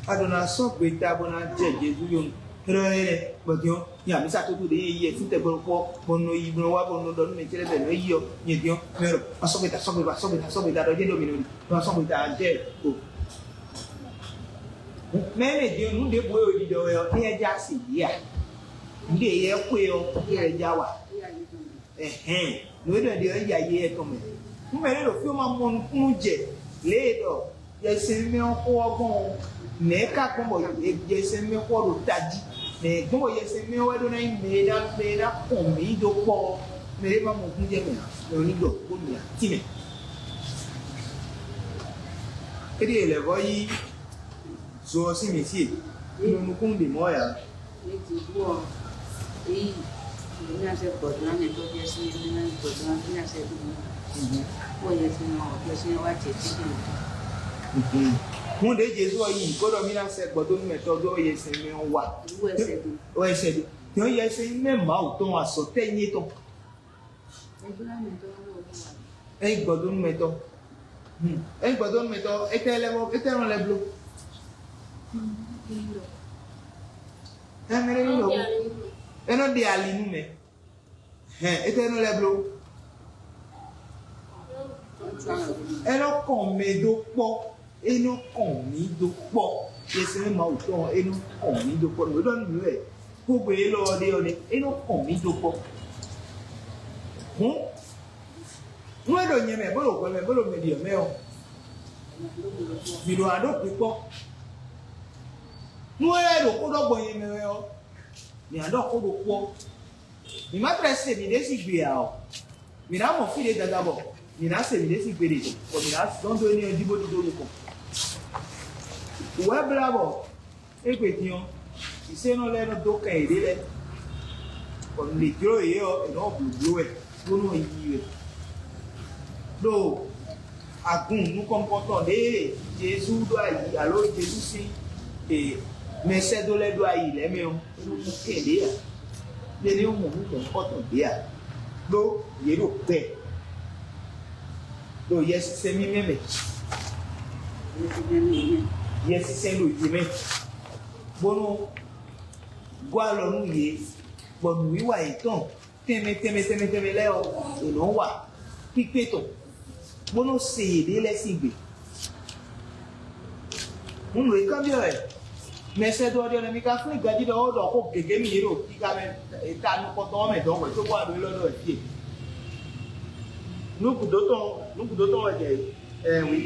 a ɖo ná sɔ́ gbeta bó ná jɛ Jezu yonu. É ɖɔ énɛ́ bɔ din ɔ́, nya mǐ sa tótó ɖě nyɛ yi ɛ fítɛ́ gbɔn kpɔ́, bɔ un nɔ yi bó nɔ wá bɔ un nɔ ɖɔ nú mɛ cɛ́ lɛ́ɛ bɔ è nɔ yi ɔ́, nyɛ din ɔ́, mɛ ɖɔ ma sɔ́ gbeta, sɔ́ gbeta, sɔ́ gbeta, sɔ́ gbeta ɖɔ jɛ́n ɖɔ mǐ nɔ ɖi, ma sɔ́ gbeta jɛ ɖo. Mɛ énɛ́ din ɔ́, nǔ ɖěbǔ e è ɖiɖɔ wɛ ɔ́, éyɛ́ já se yě a? Nǔ ɖě yɛ xwe ɔ́, éyɛ́ já wa. Ɛhɛn, nǔ e ɖɔ ɖe ɔ́ yi ayé yɛtɔn mɛ. Nú mɛ ɖé ɖo fí ɔ́ ma mɔ nukúnnú jɛ lě e ɖɔ Yɛsinsɛn mímɛ́ ɔ́ xó ɔ́ gbɔn ɔ́, nɛ̌ ká gbɔn bɔ Yɛsinsɛn mímɛ́ xó ɔ́ ɖo tají? Nɛ̌ gbɔn bɔ Yɛsinsɛn mímɛ́ wɛ ɖó ná nyí mɛ e ná mɛ e ná kpɔn mǐ dó kpɔ́ ɔ́? Mɛ ɖé ma mɔ gúnjɛ mɛ ǎ, mɛ ɔ́ ní ɖɔ bónú mǐ ǎ tímɛ. Éɖíe lɛ̌ vɔ́ yí zo ɔ́ sín mǐ sí e, un ɖo nukúnnú ɖě mɔ wɛ ǎ. Ní Jezu ɔ́, é yi, mǐ ná sɛ́ gbɔ̌ dó ná mɛ tɔ́ jɛ sín é, mí ná yi gbɔ̌ dó ná mí ná sɛ́ dó mɔ. Kó yɛ sín ɔ́, yɛ sín ɔ́ wá jɛ títí. Hǔn ɖě Jezu ɔ́ yi, bó ɖɔ mí ná sɛ́ gbɔ̌ dó nú mɛ tɔ́ dó yɛ sín mɛ ɔ́ wa. Wú wɛ sɛ́ dó. Wɛ sɛ́ dó. Nyɔ̌ yɛ sín mɛ Mawu tɔn azɔ̌ tɛ́ nyí tɔn. Ényí gbɔdónúmɛtɔ́, ényí gbɔdónúmɛtɔ́, étɛ́ lɛ́ mɔ, étɛ́ nɔ lɛ́ bló? Ɛmɛ lɛ́ nɔ lɛ́ bló. É nɔ ɖe ali nú mɛ. Hɛn, étɛ́ nɔ lɛ́ bló? É nɔ kɔn mɛ dó kpɔ́. É nɔ kɔn mǐ dó kpɔ́. Yɛsɛ́n Mawu tɔn ɔ́, é nɔ kɔn mǐ dó kpɔ́. Nǔ e ɖɔ nú mǐ wɛ xógbe élɔ́ ɔ́ ɖe ɔ́ nɛ́, é nɔ kɔn mǐ dó kpɔ́. Hǔn, nú é ɖo nyɛ mɛ, bó ɖo hwɛ mɛ, bó ɖo mɛ ɖě ɔ́ mɛ ɔ́, mǐ ɖo ná ɖó gbe kpɔ́. Nú é ɖo xó ɖɔ gbɔn nyɛ mɛ wɛ ɔ́, mǐ ná ɖɔ xó ɖokpó ɔ́. Mǐ má tlɛ se mǐɖée sín gbe ǎ ɔ́, mǐ ná mɔ fí ɖě dada bɔ mǐ ná se mǐɖée sín gbe ɖe, bɔ mǐ ná zɔ́n dó énɛ́ ɔ́ jí bó ɖidó nukɔn. Wǔ wɛ blá bɔ égbé din ɔ́, vǐsɛ́nɔ lɛ́ɛ nɔ dó kɛn yěɖée lɛ́ɛ, bɔ nǔ e jló yě ɔ́, è nɔ blǒbló wɛ, bó nɔ yiyi wɛ. Ɖo agun nukɔn nukɔntɔn ɖěe Jezu ɖó ayi alo Jezu sín e mɛsɛ́dó lɛ́ɛ ɖó ayi lɛ́ɛ mɛ ɔ́, é nɔ mɔ kɛn ɖě ǎ. Ɖé ní mɔ nú mɔ̌hunkɔtɔn ɖě ǎ, ɖó yě ɖo gbɛ ɖo Yɛsinsɛn mímɛ́ mɛ. Yɛsinsɛn ɖo yě mɛ, bónú gɔ́ alɔ nú yě, bɔ nǔwiwa yětɔn tɛnmɛ tɛnmɛ tɛnmɛ tɛnmɛ lɛ́ɛ ɔ́, è nɔ́ wa kpíkpé tɔn, bó nɔ́ se yěɖée lɛ́ɛ sín gbe. Nǔ e kanbyɔ́ wɛ mɛsɛ́dó ɔ́ ɖe ɔ́, mi ka flín ganjí ɖɔ ó ɖɔ xó gěgé nú yě ɖo kíká mɛ, ta nukɔntɔn ɔ́ mɛ dɔn hwɛ̌ cóbó aɖó élɔ́ ɖɔ wɛ fí e. Nǔ gǔdo tɔn, nǔ gǔdo tɔn wɛ jɛ ɛ wǐ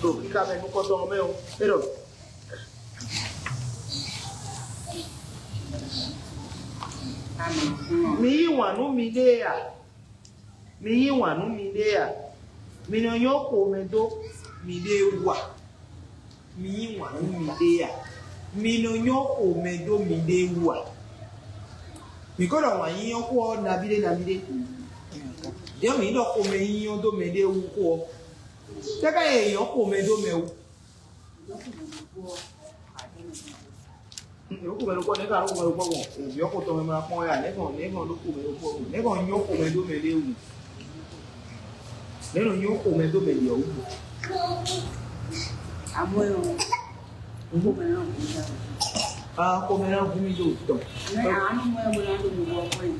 ɖo kíká mɛ nukɔntɔn ɔ́ mɛ ɔ́, é ɖɔ Mi yí wǎn nú miɖée a? Mi yí wǎn nú miɖée a? Mi nɔ nyɔ́ xomɛ dó miɖée wú a? Mi yí wǎn nú miɖée a? Mi nɔ nyɔ́ xomɛ dó miɖée wú a? Mǐ ko ɖɔ wǎn yíyɔ́ xó ɔ́ nabí ɖé nabí ɖé. Jɛ̌ mǐ ɖɔ xomɛ yíyɔ́ dó mɛɖée wú xó ɔ́, káká e è nyɔ́ xomɛ dó mɛ wú. Nǔ xomɛ ɖokpó, nɛ̌ ka nǔ xomɛ ɖokpó gbɔn? Vǐ ɔ́ xotɔn mɛ ma kpɔ́n wɛ a? Nɛ̌ gbɔn, nɛ̌ gbɔn nǔ xomɛ ɖokpó gbɔn? Nɛ̌ gbɔn nyɔ́ xomɛ dó mɛ ɖě wú? Nɛ̌ nɔ nyɔ́ xomɛ dó mɛ ɖě wú? Amɔ̌ ɔ́, xomɛ ná hu mi dá. A xomɛ ná hu mi ɖo tɔn. Mɛ àánú mɔ ɛ bó ná ɖo nǔgbɔ kɔn ɛ.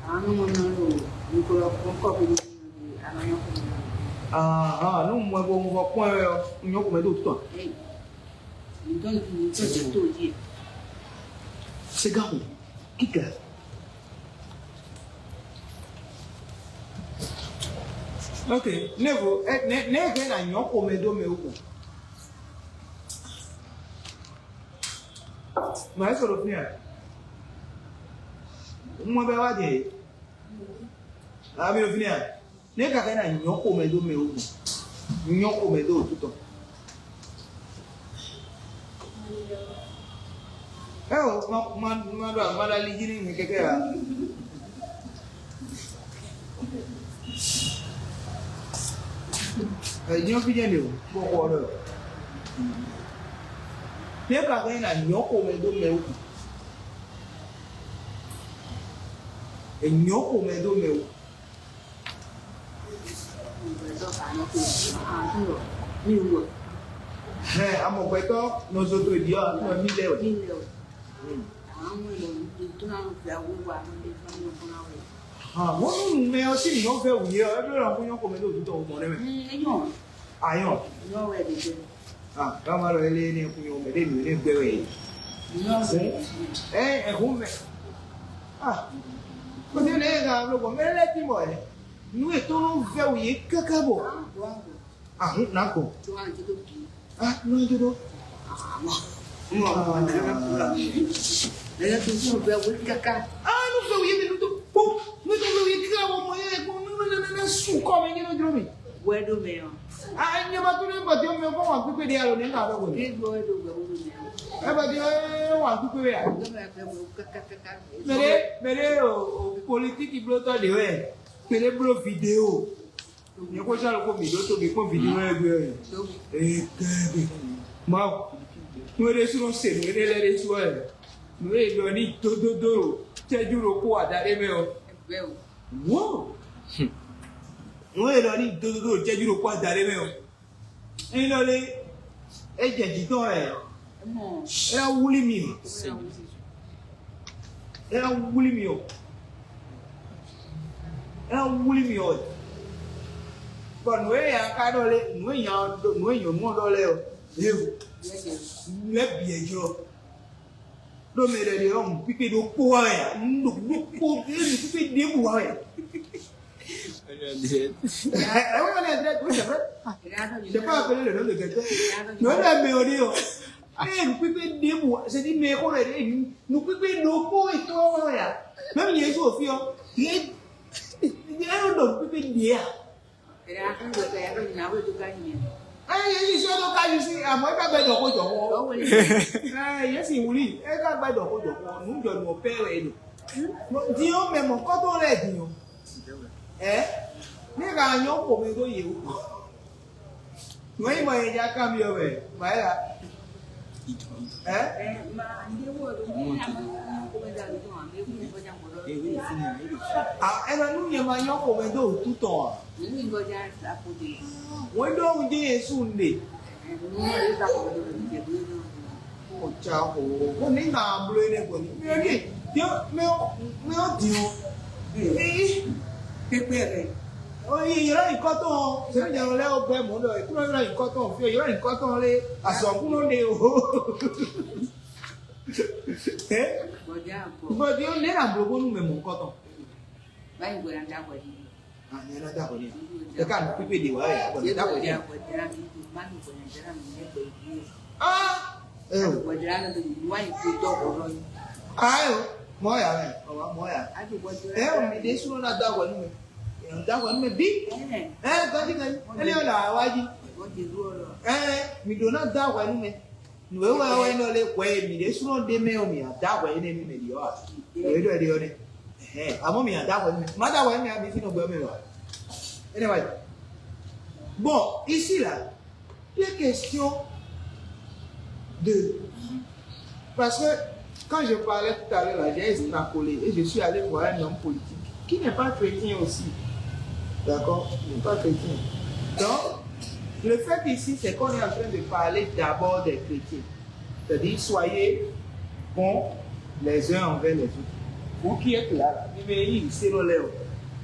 Àánú mɔ ná ɖo nǔgbɔ kɔn kɔ kó. Aha, nú mɔ ɛ bɔ un vɔ kpɔ́n ɛ ɔ́, un nyɔ́ xomɛ ɖo tɔn. Sega xo kíkà. Ok, nevo, ne ne ke na nyɔ xomɛ ɖó mɛ wú. Mɛ sɔrɔ fia. Mɔ bɛ wá jɛ. Ami ɖo fínɛ́ a? Nɛ̌ ka ka ná nyɔ̌ xomɛ dó mɛ wú gbɔn? Nyɔ̌ xomɛ dó wǔtu tɔn. Ɛ́ ma ma ma ɖo amala li jí nú mi kɛkɛ a? Ɛ nyɔ́ fínɛ́ ɖe o, kpó xɔ ɖɔ. Nɛ̌ ka ka ná nyɔ̌ xomɛ dó mɛ wú gbɔn? È nyɔ̌ xomɛ dó mɛ wú. Hɛn, amɔgbɛtɔ́ nɔ zo do ɖi ɔ́, nɔ ní lɛ wɛ. Hàn, wọ́n nú nǔmɛ ɔ́ sín nǔnyɔ́ vɛ́ wǔ yé ɔ́, é bló ná kó nyɔ́ xomɛ dó òtútɔ wú mɔ nɛ́ mɛ. Ayɔ́. Ah, kama ɖɔ ele ne kun yɔ mɛ ɖe nǔ ne gbɛ wɛ. Ɛ ɛ hu mɛ. Ah, ko ne ne ga lo ko mɛ lɛ ti mɔ ɛ. Nu e to no vɛ wu ye kaka bɔ. Ah, hu na ko. Ah, no jodo. Lẹ́yìn tó tún bẹ wí káká. Ah, no vɛ wu ye mi no to. Po, no to vɛ wu ye kaka bɔ mɔ ye ko no no no no su kɔ mɛ ye no dro mi. Wɛ do mɛ ɔ. Ah, nyɛ ma tunú bɔ tí mi kɔ wà kpíkpé ɖé alo ní ŋa ɖɔ wɛ. Ní gbɔ é ɖo gbɛ wúlò ní. É bɔ tí é wà kpíkpé wɛ. Mɛ ɖé, mɛ ɖé o, o politiki blótɔ ɖé wɛ. Mɛ ɖé bló vidéo. Nyɛ kó sɔ́ ko mi ɖó to mi kpɔ́n vidéo wɛ gbé wɛ. Ee kɛ́ gbe. Mawu. Nú é ɖésú nɔ se nǔ énɛ́ lɛ́ɛ ɖésú wɛ. Nǔ e ɖɔ ní dódódó o, cɛ́jú ɖokpó ada ɖé mɛ ɔ. Wǒ! Nǔ e ɖɔ ní dódódó o, cɛ́jú ɖokpó ada ɖé mɛ ɔ. Ényí ɖɔ lé, é jɛ jǐ tɔn wɛ. É ná wlí mi. É ná wlí mi ɔ. É ná wlí mi ɔ. Bɔ nǔ e nya ka ɖɔ lé, nǔ e nya ɖɔ, nǔ e nyɔ̌nu ɔ́ ɖɔ lɛ́ɛ ɔ, é o. Nǔ lɛ́ɛ bǐ ɛ jlɔ. Ɖó mɛ ɖe ɖe ɔ́, nǔkpíkpé ɖokpó wa wɛ, nǔkpíkpé ɖěbǔ wa wɛ. Ɛ ɛ wọ́n ní ẹ̀dẹ́ tó ṣẹ̀fẹ́. Ṣe pa apelé le nom de quelqu'un. Nǔ ɛ́ mɛ ɔ́ ɖe ɔ́. Ɛ nǔkpíkpé ɖěbǔ wa, c'est-à-dire mɛ xó ɖe ɖe nǔkpíkpé ɖokpó ètò wa wɛ a. Même Yesu ò fi ɔ́, yé yé ɖo nǔkpíkpé ɖě a. Ɛ yé yí sɔ́ ɖó kájú sí àmọ́ é ká gbɛ dɔ̀kó jɔ̀kó. Ɛ yé sì wuli é ká gbɛ dɔ̀kó jɔ̀kó nǔ jɔ nǔ pɛ wɛ é ɖo. Din ɔ́ mɛ mɔ̌kɔ́tɔn lɛ́ɛ din ɔ́. Ɛ ní ka nyɔ xomɛ dó yě wú. Nǔ e nyí mɔ nyɛ já kanbyɔ́ wɛ, Maela. Ɛ? A, ɛ nɔ nú nyɛ ma nyɔ xomɛ dó wǔtu tɔn a? Wɛn ɖó wú jɛ Yesu un ɖe. Ọjà o, ó ní nà bló ilé kò ní. Mi ò ní, mi ò, mi ò, mi ò dín o. Èyí. Pépé rẹ̀. Ó yí yọ̀rọ̀ nìkan tó o. Sẹ́mi jẹ́ ọ̀rẹ́ ọgbẹ́ mọ́ lọ. Ìkúrọ̀ yọ̀rọ̀ nìkan tó o. Fi yọ̀rọ̀ nìkan tó o lé. Àsọ̀kúnú ni o. Ẹ́. Bọ̀dé àpò. Bọ̀dé ó ní nà bló bónú mẹ́ mọ́ nǹkan tán. Báyìí gbọ́dọ̀ ń dá wọlé. Ah, nyɛ na da hwɛ ni a. E ka nukpikpe ɖe wa ya, bɔ nyɛ da hwɛ ni a. Ah, eh. Ah, eh, mɔ ya mɛ, mɔ ya. Eh, mi ɖe sunu na da hwɛ nu mɛ. Da hwɛ nu mɛ bi. Eh, gadi gadi. Ele yɔ la wa ji. Eh, mi ɖo na da hwɛ nu mɛ. Nǔ e wɛ ɔ́ wɛ nɔ lé hwɛ e mǐ ɖésúnɔ ɖe mɛ ɔ́, mǐ ná dó ahwɛ énɛ́ nú mɛ ɖě ɔ́ ǎ. Nǔ e ɖɔ é ɖe ɔ́ nɛ́. Ɛhɛn, amɔ̌ mǐ ná dó ahwɛ nú mɛ. Má dó ahwɛ nú mɛ ǎ, mi fínɛ́ gbɛ mɛ wɛ ǎ. Énɛ́ wá yi. Bon, ici là, il est question de. Parce que quand je parlais tout à l'heure là, j'ai extrapolé et je suis allé voir un homme politique qui n'est pas chrétien aussi. D'accord? Qui n'est pas chrétien. Donc, le fait ici, c'est qu'on est en train de parler d'abord des chrétiens. C'est-à-dire, soyez bons les uns envers les autres. Vous qui êtes là, là, mi mɛ yí se ɖo lɛ o,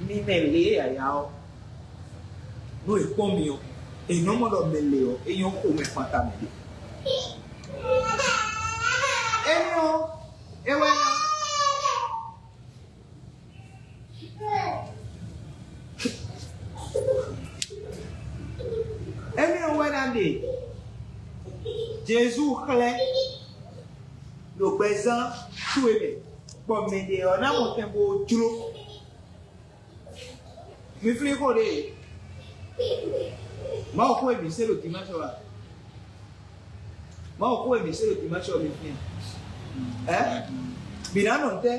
mi mɛ lě yaya ɔ, ɖo e kpɔn mi ɔ, e nɔ mɔ ɖɔ mɛ lě ɔ, e nyɔ xomɛ kpata mɛ ɖe. Émi ɔ, é wɛ ná. Émi ɔ wɛ ná ɖe Jezu xlɛ́ ɖo gbɛzán towe mɛ, bɔ mɛ ɖě ɔ́ ná mɔ tɛn bó jló. Mi flín xó ɖé. Mawu xó e mǐ se ɖo dimanche ɔ́ a? Mawu xó e mǐ se ɖo dimanche ɔ́ mi flín. Ɛ? Mǐ ná nɔ tɛ́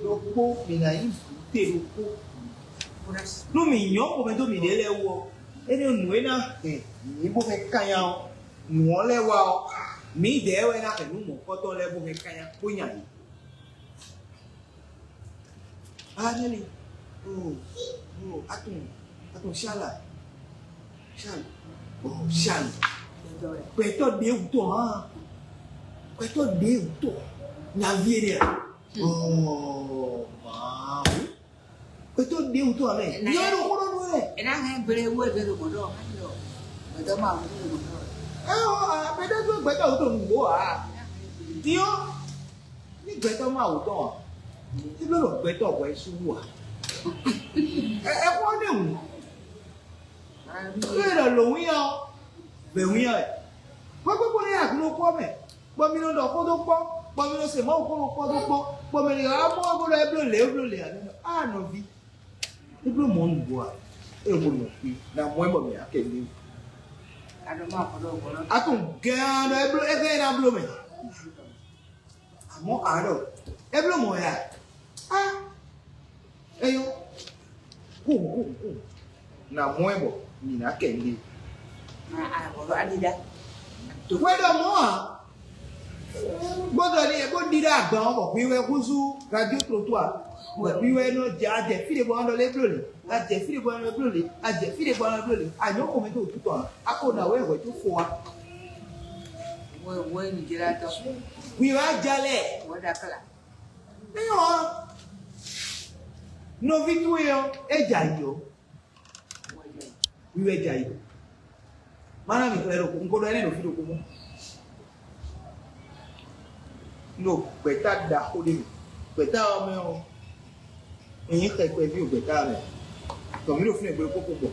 ɖokpó, mǐ ná nyí vǐ te ɖokpó. Nú mǐ nyɔ́ xomɛ dó mǐɖée lɛ́ɛ wú ɔ́, énɛ́ nǔ e ná hɛn mǐ bó hɛn kannya ɔ́, nǔ ɔ́ lɛ́ɛ wá ɔ́, mǐdɛɛ wɛ ná hɛn nú mɔ̌kɔtɔn lɛ́ɛ bó hɛn kannya bó nya yě. Anɛli. Oh, oh, atun, atun Shala. Shala. Oh, Shala. Gbɛtɔ ɖe wutɔ hã. Gbɛtɔ ɖe wutɔ. Nyavi ene. Oh, mawu. Gbɛtɔ ɖe wutɔ amɛ. Nyɔ ɖo kɔnɔ nɔ ɛ. Ena hɛn bele wo ebe ɖo kɔnɔ. Gbɛtɔ ma wo ɖo kɔnɔ. Ɛ o, a gbɛtɔ do gbɛtɔ wutɔ nugbo a. Diɔ. Ní gbɛtɔ má wò tɔn a, ní bló ɖɔ gbɛtɔ hwɛ sú wú a. Ɛ ɛ kpɔ́ ní wǔ. Ní ɖɔ lǒ wín ɔ́, vɛ̌ wín ɔ́. Hwɛ́kpɛ́kpɔ́ ní yà glo kpɔ́ mɛ, bɔ mi nɔ ɖɔ xó dó kpɔ́, bɔ mi nɔ se Mawu xó dó kpɔ́ dó kpɔ́, bɔ mɛ ɖě wá mɔ ɔ́ bó ɖɔ é bló lě, é bló lě ǎ. Á nɔví. É bló mɔ̌ nǔgbó a? É ko nɔ xwí, ná mɔ ɛ bɔ mǐ ná kɛ ní. Atún gɛ́n ɖɔ é bló é gɛ́n ná bló mɛ. Àmọ́ àárọ̀ é bló mɔ̌ ya. Á, eyɔ́. Kú kú kú. Nà mɔ ɛ bɔ mǐ ná kɛ nɖe. Wɛ ɖɔ mɔ̌ a? Gbọ́dọ̀ ni ebo ɖi ɖe agban ɔ́ bɔ hwi wɛ húzú radio trottoir. Bɔ hwi wɛ nɔ jɛ ajɛ fí ɖe bɔ ɔ́ nɔ lé bló lě. Ajɛ fí ɖe bɔ ɔ́ nɔ lé bló lě. Ajɛ fí ɖe bɔ ɔ́ nɔ lé bló lě. Anyɔ̌ xomɛ tó tutɔ a? Ako na wɛ hwɛ tó fo wa. Wɛ wɛ ni jɛ la tɔ. Hwi wɛ ajalɛ. Wɛ ɖakala. Eyɔ́ ɔ́, nɔví towe ɔ́, é jɛ ayǐ ɔ́. Wiwe jɛ ayǐ. Mana mi xlɛ́ ɖokpó, un ko ɖɔ énɛ́ ɖo fí ɖokpó mɔ. Un ɖo gbɛ̌ta ɖaxó ɖé mɛ. Gbɛ̌ta ɔ́ mɛ ɔ́, un nyí xɛkpɛví ɖo gbɛ̌ta ɔ́ mɛ. Tɔ mǐ ɖo fínɛ́ gbe ɖokpó kpɔ́n.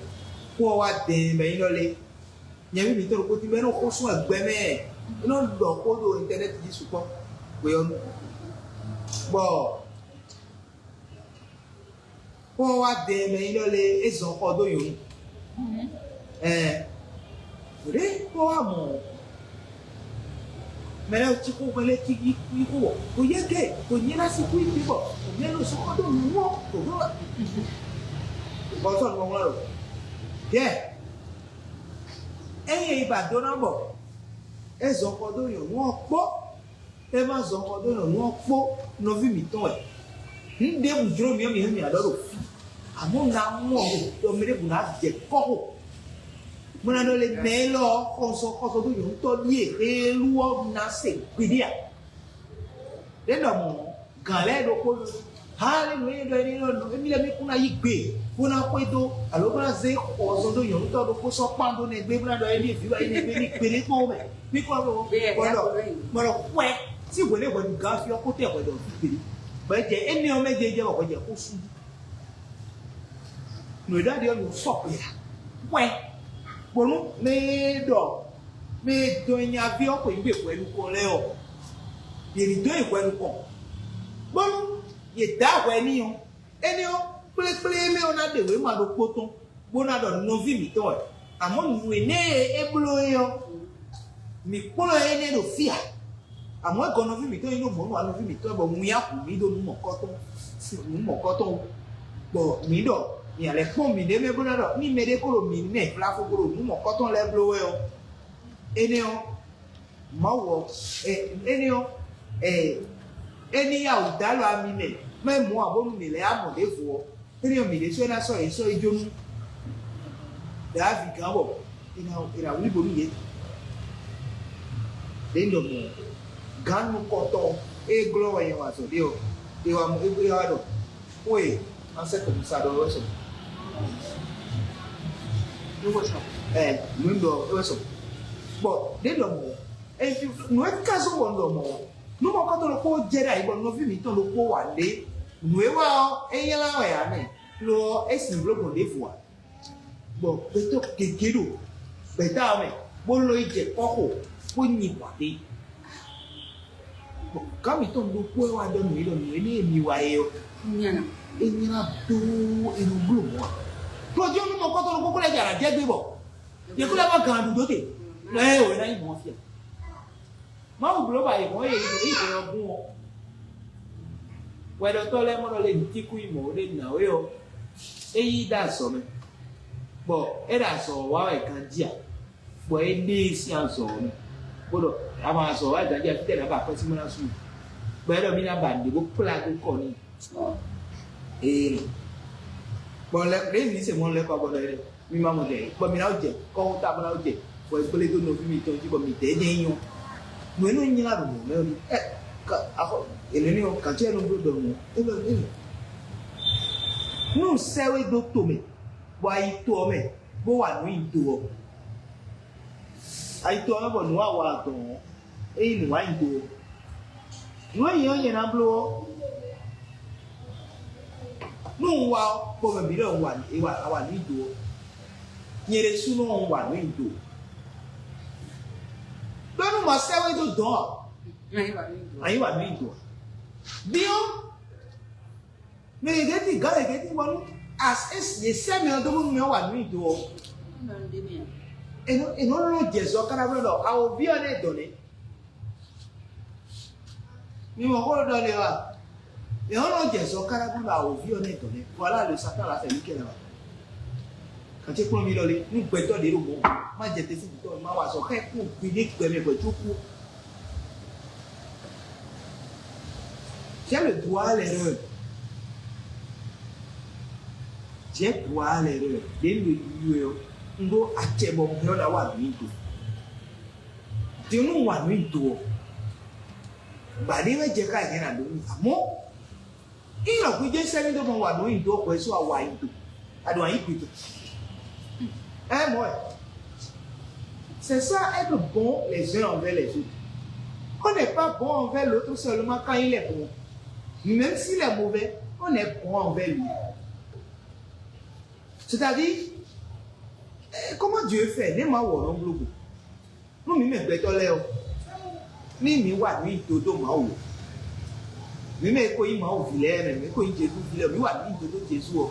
Xó ɔ́ wá dɛɛn bɔ é nyí ɖɔ lé. Nyɛví mǐtɔn ɖokpó tín bɔ é nɔ xó sú wɛ gbɛ mɛ. É nɔ ɖɔ xó ɖo intɛnɛ́ti jí sukpɔ́. Hwe ɔ́ nu. Bɔ Kpɔ́n wá dɛ mɛ nyí ɖɔ lé é zɔn xɔ dó nyɔ̌nu. Ɛɛ, ɖě kpɔ́n wá mɔ mɛ lɛ́ɛ cí xó mɛ lɛ́ɛ cí yí xó bɔ kò yɛ gɛ kò nyɛ ná sí kú yí bɔ kò nyɛ ló sɔ́ xɔ dó nǔ ɔ́ kò dó. Bɔ sɔ́ nǔ ɔ́ wlán ɖɔ yɛ ényí e yi ba dó ná bɔ é zɔn xɔ dó nyɔ̌nu ɔ́ kpó. É ma zɔn xɔ dó nyɔ̌nu ɔ́ kpó nɔví mǐtɔn wɛ. Nǔ ɖěbǔ jló mǐ ɔ́, mǐ hɛn mǐ aɖɔ ɖo fí. Amɔ̌ un ná mɔ ɖɔ mɛ ɖěbǔ ná jɛ kɔ́xo. Mo ná ɖɔ lé mɛ élɔ́ ɔ́, xɔsɔ xɔsɔ dó nyɔ̌nu tɔ́ ɖíe xélu ɔ́ ná se gbeɖé a? Ɖě ɖɔ mɔ̌, gǎn lɛ́ɛ ɖokpó nɔ. Haleluya ɖɔ éní nɔ émí lɛ́ɛ mí kún ná yí gbe bó ná xwedó alo bó ná zé xɔzɔn dó nyɔ̌nu tɔ́ ɖokpó sɔ́ kpán dó nɛgbé bó ná ɖɔ émí vǐ wɛ éní gbe ní gbeɖé kpɔ́n mɛ. Mí kún ná ɖɔ kpɔ́n ɖɔ kpɔ́n ɖɔ xwɛ sí hwɛ̌ lé hwɛ̌nu gǎn fí ɔ́ kó tɛ hwɛ ɖɔ fí gbeɖé. Bɔ é jɛ énɛ́ ɔ́ mɛ jɛ jɛ bɔ hwɛ jɛ xó sú. Nǔ e ɖɔ ɖi ɔ́ nǔ sɔkpɛ ǎ. Hwɛ bónú mɛ e ɖɔ mɛ e dɔn nyaví ɔ́ xweyǐgbe hwɛ nukɔn lɛ́ɛ ɔ́, yě ní dɔn nyi hwɛ nukɔn, bónú yě dǎ hwɛ n'i ɔ́, énɛ́ ɔ́, kplékplé mɛ ɔ́ ná ɖe wěma ɖokpó tɔn, bó ná ɖɔ nɔví mǐtɔn wɛ. Amɔ̌ nǔ énɛ́ e é bló é ɔ́, mǐ kplɔ́n ɛ énɛ́ ɖo fí ǎ. Amɔ̌ é gɔ́ nɔví mǐtɔn nyí ɖo mɔ̌ nú nɔví mǐtɔn bɔ winnyá hu mǐ ɖo nǔ mɔ̌kɔtɔn nǔ mɔ̌kɔtɔn wú. Bɔ mǐ ɖɔ mǐ a lɛ́ kpɔ́n mǐɖée mɛ bó ná ɖɔ ní mɛɖé ko ɖo mǐ mɛ vlafo ko ɖo nǔ mɔ̌kɔtɔn lɛ́ɛ bló wɛ ɔ́, énɛ́ ɔ́, Mawu ɔ́, ɛ, énɛ́ ɔ́, ɛ, é ní yá wǔ dó alɔ ami mɛ, má yi mɔ̌ ǎ bónú mǐ lɛ́ yá mɔ ɖěvo ɔ́, énɛ́ ɔ́, mǐ ɖésú é ná sɔ́ yě sɔ́ yi jó nú Davi gán bɔ è nǎ è nǎ wlí bónú yě. Ɖě un ɖɔ mɔ̌, gǎn nukɔntɔn e glɔ́ wɛ nyɛ wa azɔ̌ ɖe ɔ́, è wá mɔ é wá ɖɔ xó e Ansɛ́ Kɔmisa ɖɔ é wɛ sɔ. Ɛ, nǔ e un ɖɔ é wɛ sɔ. Bɔ ɖě un ɖɔ mɔ̌, nǔ e ka zɔ́n bɔ un ɖɔ mɔ̌, nú mɔ̌kɔtɔn ɖokpó jɛ ɖ'ayǐ bɔ nɔví mǐtɔn ɖokpó wa ɖě, nǔ e wa ɔ́, é nylá wɛ ǎ mɛ, lo ɔ́, é sin bló gbɔn ɖěvo ǎ. Bɔ gbɛtɔ́ gěgé ɖo gbɛ̌ta ɔ́ mɛ, bó lɔ́ yi jɛ kɔ́xo, bó nyi hwǎn ɖé. Bɔ gǎn mǐtɔn ɖokpó wɛ wá ɖɔ nǔ e ɖɔ nǔ énɛ́ e mi wa é ɔ́, é nylá dó e nɔ bló mɔ̌ ǎ. Klɔ́ jí ɔ́ nú mɔ̌kɔtɔn ɖokpó kó lɛ́ jɛ alǎ jɛ gbé bɔ yě kó lɛ́ wá gǎn ɖu dó te. Lɔ ɛ o, é ná nyí mɔ̌ fia. Mawu bló ba yě mɔ̌ e yě yí hwɛ ɔ́ gún ɔ́. Hwɛɖɔtɔ́ lɛ́ɛ mɔ ɖɔ lě nǔtíkú yi mɔ̌ ɖé nǎwe ɔ́, é yí ɖó azɔ̌ mɛ, bɔ é ɖo azɔ̌ ɔ́ wa wɛ ganjí ǎ, bɔ é ɖe e sín azɔ̌ ɔ́ mɛ, bó ɖɔ: "A ma azɔ̌ wa ganjí ǎ, fítɛ́ nǎ ba akwɛ́símánású?" Bɔ é ɖɔ: "Mì ná ba nǔɖé bó kplá dó kɔ n'i." Ee, bɔ lɛ ɖě mi se mɔ lɛ kɔ bɔ lɛ mi ma mɔ dɛ bɔ mi na jɛ kɔwun ta bɔ na jɛ bɔ egble do nɔvi mi tɔn ji bɔ mi dɛ dɛ nyɔ. Nɔ enu nyina ɖo mɔ mɛ ni ɛ ka afɔ ele ni o kati ɛnu blo dɔ mɔ ebe ebe nu sɛ we do to mɛ bɔ ayi to ɔ mɛ bó wa nu yi do ɔ ayi to ɔ mɛ bɔ nu wa wa dɔn ɔ eyi nu wa yi do ɔ nu eyi ɔ nyɛ na blo ɔ nu wa ɔ kpɔ mɛ bi lɛ wa wa nu yi do ɔ nyɛ ɖe su nɔ wa nu yi do. Ɖó nú mɔ sɛ́ wé dó dɔ̌n ɔ́, Ayi wà nú ìdó ɔ́. Bí ɔ́, mɛ yěgé ti gǎn yěgé ti bɔ nú yě sɛ́ mɛ ɔ́ dó bónú mɛ ɔ́ wà nú ìdó ɔ́. È nɔ è nɔ lɔn jɛ zɔ káná bó ɖɔ awǒvi ɔ́ nɛ́ dɔn nɛ́. Mi mɔ xó ɖɔ lé wa? È nɔ lɔn jɛ zɔ káná bó ɖɔ awǒvi ɔ́ nɛ́ dɔn nɛ́. Voilà le Satan l'a fait nickel là-bas. Kan ce kplɔ́n mi ɖɔ lé, nú gbɛtɔ́ ɖě ɖo mɔ̌, má jɛ te sín gbɛtɔ́, má wa azɔ̌ xá ɛ kpó gbeɖé gbɛ mɛ hwɛ̌ có kú. J'ai le droit à l'erreur. J'ai droit à l'erreur. Ɖě un ɖo yiyi wɛ ɔ́, un ɖó acɛ bɔ un hɛn ɔ́ ná wa nǔ nyi do. Din nú un wa nǔ nyi do ɔ́, gbǎ ɖé wɛ jɛ ká nyɛ ná ɖó nú amɔ̌. Ínɔ gbígbé sɛ́ mì dó mɔ wa nǔ nyi do ɔ́ hwɛ̌ sú awa nyi do. A ɖo ayǐ gbe do. Ɛ mɔ̌ wɛ. C'est ça être bon les uns envers les autres. On n'est pas bon envers l'autre seulement quand il est bon. Même s'il est mauvais, on est bon envers lui. C'est-à-dire, eh, comment Dieu fait? Né ma wɔ nɔ bló go. Nú mǐ mɛ gbɛtɔ́ lɛ́ɛ ɔ́, ní mǐ wa nǔ nyi do dó Mawu ɔ́, mǐ mɛ e ko nyí Mawu ví lɛ́ɛ mɛ, mǐ ko nyí Jezu ví lɛ́ɛ, mǐ wa nǔ nyi do dó Jezu ɔ́,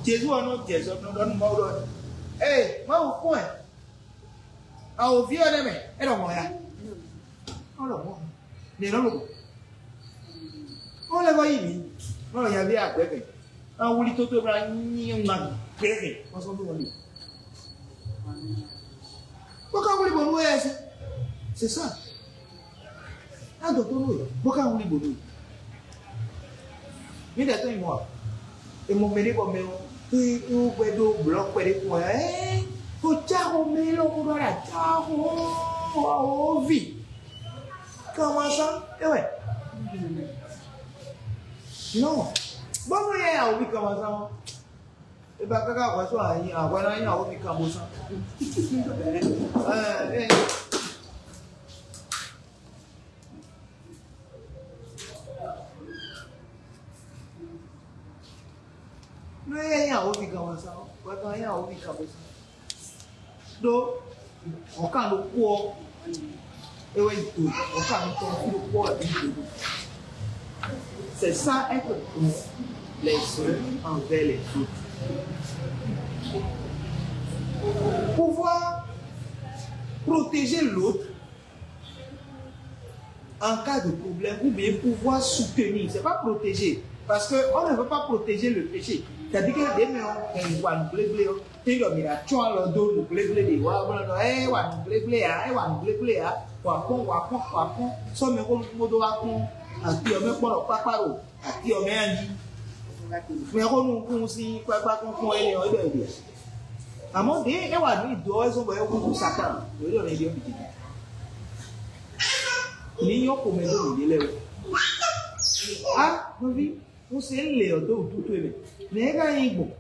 Jezu ɔ́ nɔ jɛ zɔ nɔ ɖɔ nú Mawu ɖɔ: "Ee, Mawu kpɔ́n ɛ, awǒvi ɔ́ nɛ́ mɛ, é ɖɔ mɔ̌ ya." Ɔ́ ɖɔ mɔ̌, nɛ̌ nɔ lo? Ɔ́ lɛ́ vɔ yí mǐ, nɔ nyaví agbɛ̌ mɛ, an wlí tótó bla nyí ŋa gbɛ́ hɛn, ma sɔ́ dó wɔn ɖe. Bó ká wlí bɔ nú éyɛ́ sí. C'est ça. Á dɔ tó nú é, bó ká wlí bɔ nú é. Mí ɖɛ tó nyí mɔ a? È mɔ mɛ ɖé bɔ mɛ ɔ́, é é wó gbɛ ɖó blɔ̌ kpɛɖé kpɔ́n ɛ. Ɛ kó cáxɔ mɛ élɔ́ kó ɖɔ ɖo acáxɔ ɔ́ vi. Kanmasá é wɛ. Non. Bɔ́ nú yɛ awǒvi kanmasá ɔ́. E ba káká hwɛ só ayi ahwɛ ná nyí awǒvi kanbó sán. Ɛ ɛ. Nú é nyí awǒvi kanbó sán, hwɛ kan nyí awǒvi kanbó sán. Ɖó hɔ̌nkan ɖokpó ɔ́, é wɛ do hɔ̌kan nukɔn fí ɖokpó ɔ́ wɛ mǐ ɖe ɖo. C'est ça être bon les uns envers les autres. Pouvoir protéger l'autre en cas de problème ou bien pouvoir soutenir. C'est pas protéger. Parce que on ne veut pas protéger le péché. C'est-à-dire que des mais on voit nous blé blé. Tɛ́ ɖɔ mǐ ná tsɔ́n alɔ dó nǔgblégbléɖě wá bó nɔ ɖɔ: "Ɛ wá nǔgblégbléa, ɛ wá nǔgblégbléa, wǎ kpɔ́n, wǎ kpɔ́n, wǎ kpɔ́n, sɔ́ mɛ xó nukúnmó dó wá kpɔ́n ati ɔ́ mɛ kpɔ́n ɖɔ kpákpá ɖo ati ɔ́ mɛ a jí." Mɛ xó nukún sín kpákpá kpɔ́n kpɔ́n énɛ́ ɔ́, é ɖɔ è ɖe ǎ. Àmọ́ ɖě é wá nǔ nyi dǒ ɔ́, é zɔ́n bɔ é húzú Satáan, ɖo é ɖɔ nɛɖé ɔ́ bǐ jǐ. Ní nyɔ́ xomɛ dó nǔɖé lɛ́ɛ wú. Á nɔví, un se lě ɔ́ dó wǔtútú e mɛ. Nɛ̌ é ka nyí gbɔn?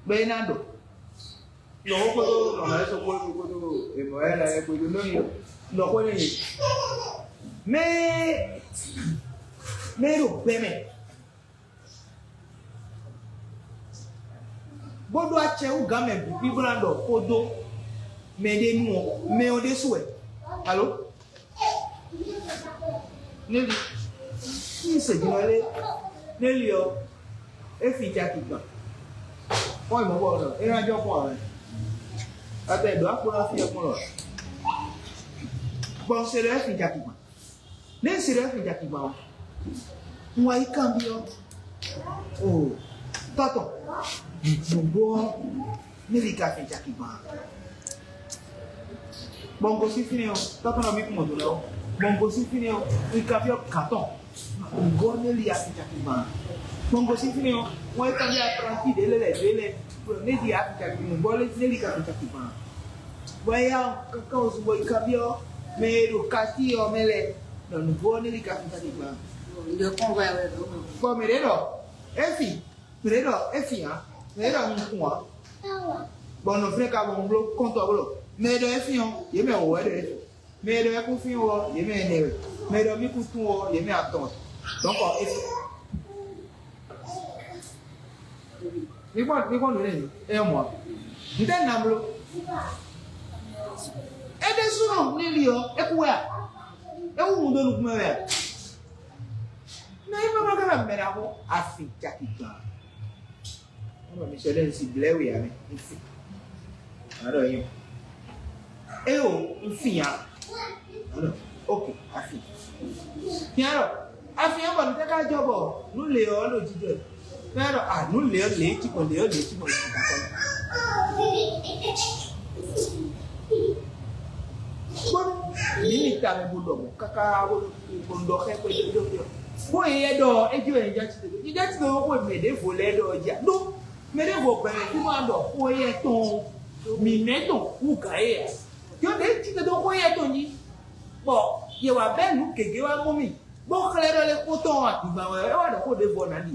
Bɔ é ná ɖɔ. Nɔ xó kpódó nɔ mɛ sɔ́ kpódó kpódó èmɔ ɛ lɛ kpódó nɔ yi nɔ xó nɛ yi. Mɛ mɛ ɖo gbɛ mɛ. Bó ɖó acɛ wú gǎn mɛ bǐ bíblá ɖɔ xó dó mɛ ɖé nu ɔ́, mɛ ɔ́ ɖésú wɛ. Alo? Neli, un se din wɛ lé. Neli ɔ́, é fin jaki gban. Kpɔ́n yi mɔ̌ bɔ ɔ́, é ná jɔ kpɔ́n ǎ. Atɛ ɖǒ akpó ná fi ɛ kpɔ́n lɔ. Bɔ un se lɔ é fin jaki gban. Nɛ̌ un se lɔ é fin jaki gban ɔ́? Un wá yi kanbyɔ́. O, tɔ́tɔ, nǔgbó ɔ́, Neli ka fin jaki gban. Bɔ un gosín fínɛ́ ɔ́, tɔ́tɔ́ nɔ mì kún mɔ do lɛ́ɛ ɔ́. Bɔ un gosín fínɛ́ ɔ́, un kanbyɔ́ gǎn tɔn. Nǔgbó ɔ́, Neli a fin jaki gban. Bɔ un gosín fínɛ́ ɔ́, wọ́n yi kanbyɔ́ apranti ɖě lɛ́ɛ lɛ̌ ɖě lɛ́ɛ. Neli a fin jaki gban. Nǔgbó ɔ́, Neli ka fin jaki gban. Bɔ é yá kankan ozu bɔ yi kanbyɔ́ mɛ e ɖo kati ɔ́ mɛ lɛ́ɛ. Nɔ nǔgbó ɔ́, Neli ka fin jaki gban. Bɔ mɛ ɖě ɖɔ, é fin. Mɛ ɖě ɖɔ é fin ǎ, mɛ ɖě ɖɔ nukun ǎ. Bɔ nɔví lɛ́ɛ ka bɔ un bló kɔ́ntɔ́ bló. Mɛ e ɖɔ é fin ɔ́, yě mɛ wǒ wɛ ɖɔ é fin. Mɛ e ɖɔ é kún fin ɔ́, yě mɛ ɛnɛ wɛ. Mɛ e ɖɔ mì kún tún ɔ́, yě mɛ atɔn wɛ. Dɔ̌nkɔ é fin. Mi kpɔ́n mi kpɔ́n nǔ énɛ́ é nyɔ́ mɔ̌ ǎ. Ntɛ́ na bló? É ɖésúnɔ ní li ɔ́, é kú wɛ a? É wú wǔ dó nukún mɛ wɛ a? Mɛ é ma ma ka na mɛ ɖaxó a fin caki gban. Ɔ́, mi sɔ ɖe un si blɛ́ we ǎ mɛ, un fin. Ǎ ɖɔ nyí. Eo, un fin ǎ. Ok, a fin. Fin alɔ, a fin ǎ bɔ nǔ tɛ́ ka jɔ bɔ nǔ lě ɔ́ ɖo jijɔ ɛ? Fɛ́n ɖɔ a nǔ lě ɔ́ lě cí bɔ lě ɔ́ lě cí bɔ lě cí bɔ. Bónú mǐ mi ta mɛ bó ɖɔ mɔ̌ káká bó ɖɔ xɛ xwé ɖé ɖó ɖé. Bó yɛ ɖɔ é jó yɛ já ci tɛtɛ. Jijá ci tɛtɛ xó mɛ ɖěvo lɛ́ɛ ɖɔ jí a ɖó. Mɛ ɖěvo gbɛmɛ kú ma ɖɔ xó yɛ tɔn mǐmɛ tɔn kú gǎ yɛ a. Yɔ ɖě ci tɛtɛ xó yɛ tɔn jí. Bɔ yɛ wà bɛ́ nǔ gěgé wá mɔ mì. Bó xlɛ́ ɖɔ lé kpótɔ́ ɔ́, àdìgbà wɛ é wá ɖɔ xó ɖěvo ná ɖi.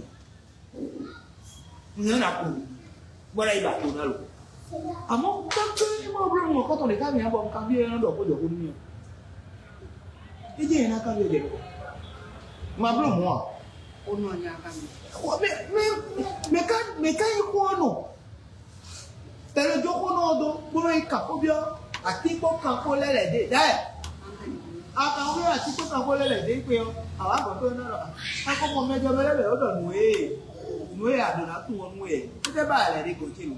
Nǔ na ko bɔ na yi ba to na lo. Àmọ́ káké ma bló nù kɔtɔn ɖeka mi abɔ ka bi ɛn dɔ ko jɔ ko nú mi. É jẹ́ yẹn ná ká bi jɛ kɔ. Ma bló mɔ a? Ó nɔ nya ká mi. Mɛ mɛ mɛ ká mɛ ká yi kó nù. Tɛlɛ jó kó nɔ dó kpónɔ yi ka kó biɔ àti kpó kan kó lɛ lɛ dé dá. Akan wí ati tó kan xó lɛ́ lɛ̌ dé kpé ɔ́, awǎ gɔ̌ tó ná ɖɔ akɔ́kɔ mɛjɔ mɛ lɛ́ lɛ̌ ɖɔ nǔ e nǔ e a ɖǒ ná tunwun ɔ́ nú wɛ. Títí ba lɛ̌ ɖe gɔ̌ ce lo.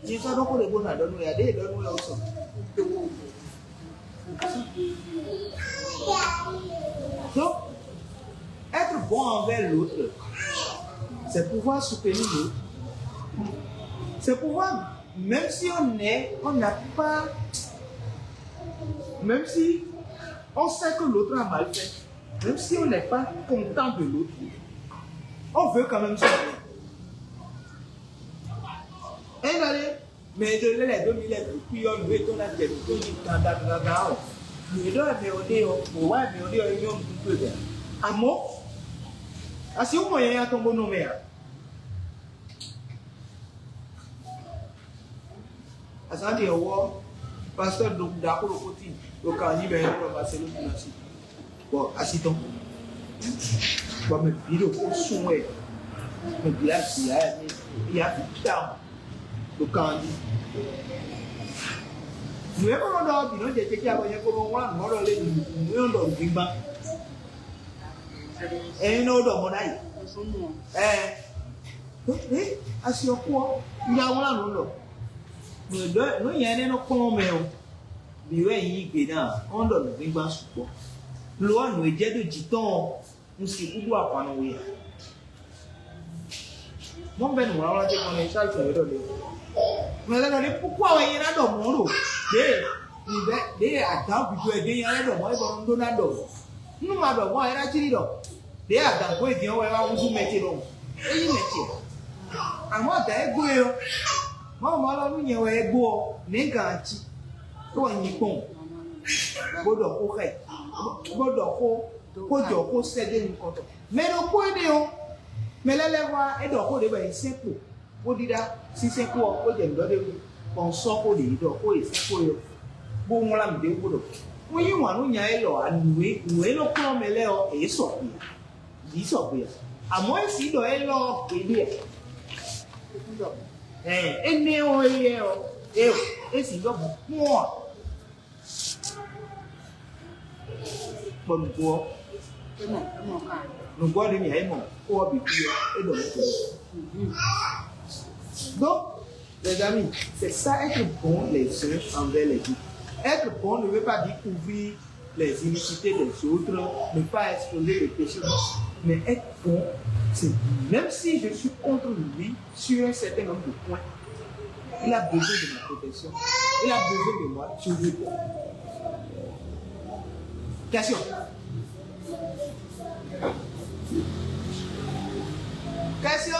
Nyɛ sɔ́ ɖɔ xó ɖě bó ná ɖɔ nú wɛ, aɖě ɖɔ nú wɛ ó sɔ. Donc, être bon envers l'autre, c'est pouvoir soutenir l'autre. C'est pouvoir, même si on est, on n'a pas, même si on sait que l'autre a mal fait, même si on n'est pas content de l'autre, on veut quand même son bien. Ényí ɖɔ ɖé, mɛ e ɖo lɛ́ lɛ̌ dó mi lɛ́ɛ bǐ kwí ɔ́, nǔ e tɔn ná jɛ nǔ tɔn jí dandandandan ɔ́, nǔ e ɖɔ wɛ mɛ ɔ́ ɖe ɔ́, nǔ e wa wɛ mɛ ɔ́ ɖe ɔ́, é nyɔ́ nukún towe mɛ ǎ. Amɔ̌, a sixú mɔ nyanya tɔn bó nɔ mɛ ǎ. Azǎn ɖě ɔ́, pastɔ́ ɖaxó ɖokpó tíin ɖo kan ɔ́ nyi mɛ e ɖɔ Marcelo Tunasi, bɔ asi tɔn, bɔ mɛ bǐ ɖo xó sú wɛ, mɛ bǐ asi ya wɛ, mɛ bǐ asi tawun ɖo kan ɔ́ jí. Nǔ e kɔn nɔ ɖɔ ɔ́ bǐ nɔ jɛ cécé abɔ nyɛ ko nɔ wlán nǔ ɔ́ ɖɔ lé nǔ nǔ e nɔ ɖɔ nǔgbígbán. Ɛyin nɔ ɖɔ mɔ ná yi. Ɛɛ. Ɛ asi ɔ́ kú ɔ́, un ya wlán nǔ ɖɔ. Nǔ e ɖɔ nǔ nyɛ énɛ́ nɔ kplɔ́n mɛ ɔ́, bǐ wɛ nyí gbe ná ɔ́ ɖɔ nǔgbígbán sukpɔ́. Lo ɔ́, nǔ e jɛ dó jǐ tɔn ɔ́, un sixú ɖó ahwan nú we ǎ. Mɔ̌ bɛ́ nǔwlánwlán ce kɔn nɔ Esawu tɔn wě ɖɔ lé. Mɛ lɛ́ɛ ɖɔ lé, kúkú awɛ nyɛ ná ɖɔ mɔ̌ ɖo ɖě nǔbɛ́ ɖě adǎn gǔdo wɛ ɖě nyɛ lɛ́ ɖɔ mɔ̌ é bɔ un ɖó ná ɖɔ mɔ̌. Nú ma ɖɔ mɔ̌ ǎ, é ná cí ɖɔ ɖě adǎn gǒ e din ɔ́ wɛ wá húzú mɛ ce ɖɔhun. É nyí mɛ ce. Amɔ̌ adǎn e gó e ɔ́, Mawu ma lɔ nú nyɛ wɛ é gó ɔ́, nɛ̌ gan cí? É wɛ nyi kpɔ́n bó ɖɔ xó xɛ, bó ɖɔ xó xó jɔ xó sɛ́ dó nukɔn tɔn. Mɛ ɖokpó énɛ́ ɔ́, mɛ lɛ́ɛ lɛ́ wá é ɖɔ xó ɖě bɔ è sɛ́kpo, bó ɖíɖá sín sɛ́kpo ɔ́, bó jɛ nǔ ɖɔ ɖ'é wú, bɔ un sɔ́ xó ɖě ɖɔ xó e sɛ́kpo é ɔ́, bó wlán nǔɖé wú bó ɖɔ. Un yí wǎn nú nya élɔ́ ǎ, nǔ e nǔ e nɔ kplɔ́n mɛ lɛ́ɛ ɔ́, è sɔgbe ǎ, yǐ sɔgbe ǎ. Amɔ̌ é sǐ ɖɔ élɔ́ ɔ́ gbeɖé ǎ. Ɛɛ, énɛ́ ɔ́ éyɛ́ ɔ́, é é sǐ ɖɔ bǔ kpɔ́n ǎ. Kpɔ nǔgbó ɔ́, nǔgbó ɔ́ ɖě mǐ yá yi mɔ xó ɔ́ bǐ xwí ɔ́, é ɖɔ nǔ ko. Donc, les amis, c'est ça être bon les uns envers les autres. Être bon ne veut pas dire couvrir les inicités des autres, ne pas exposer les péchés, mais être bon, c'est même si je suis contre lui, sur un certain nombre de points. Il a besoin de ma protection. Il a besoin de moi. Je réponds. Question. Question.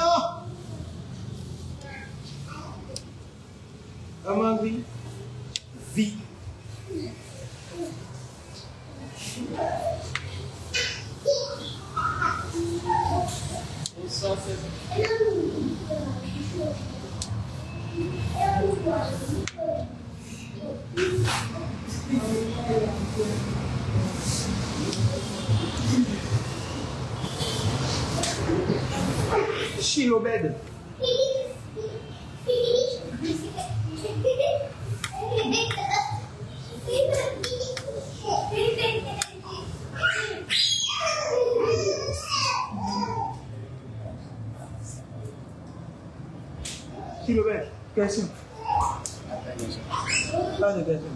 Comment vie? Vie. Chilobed. Kí ló bẹ́ẹ̀? Kẹ́sìn. Báwo ni kẹ́sìn?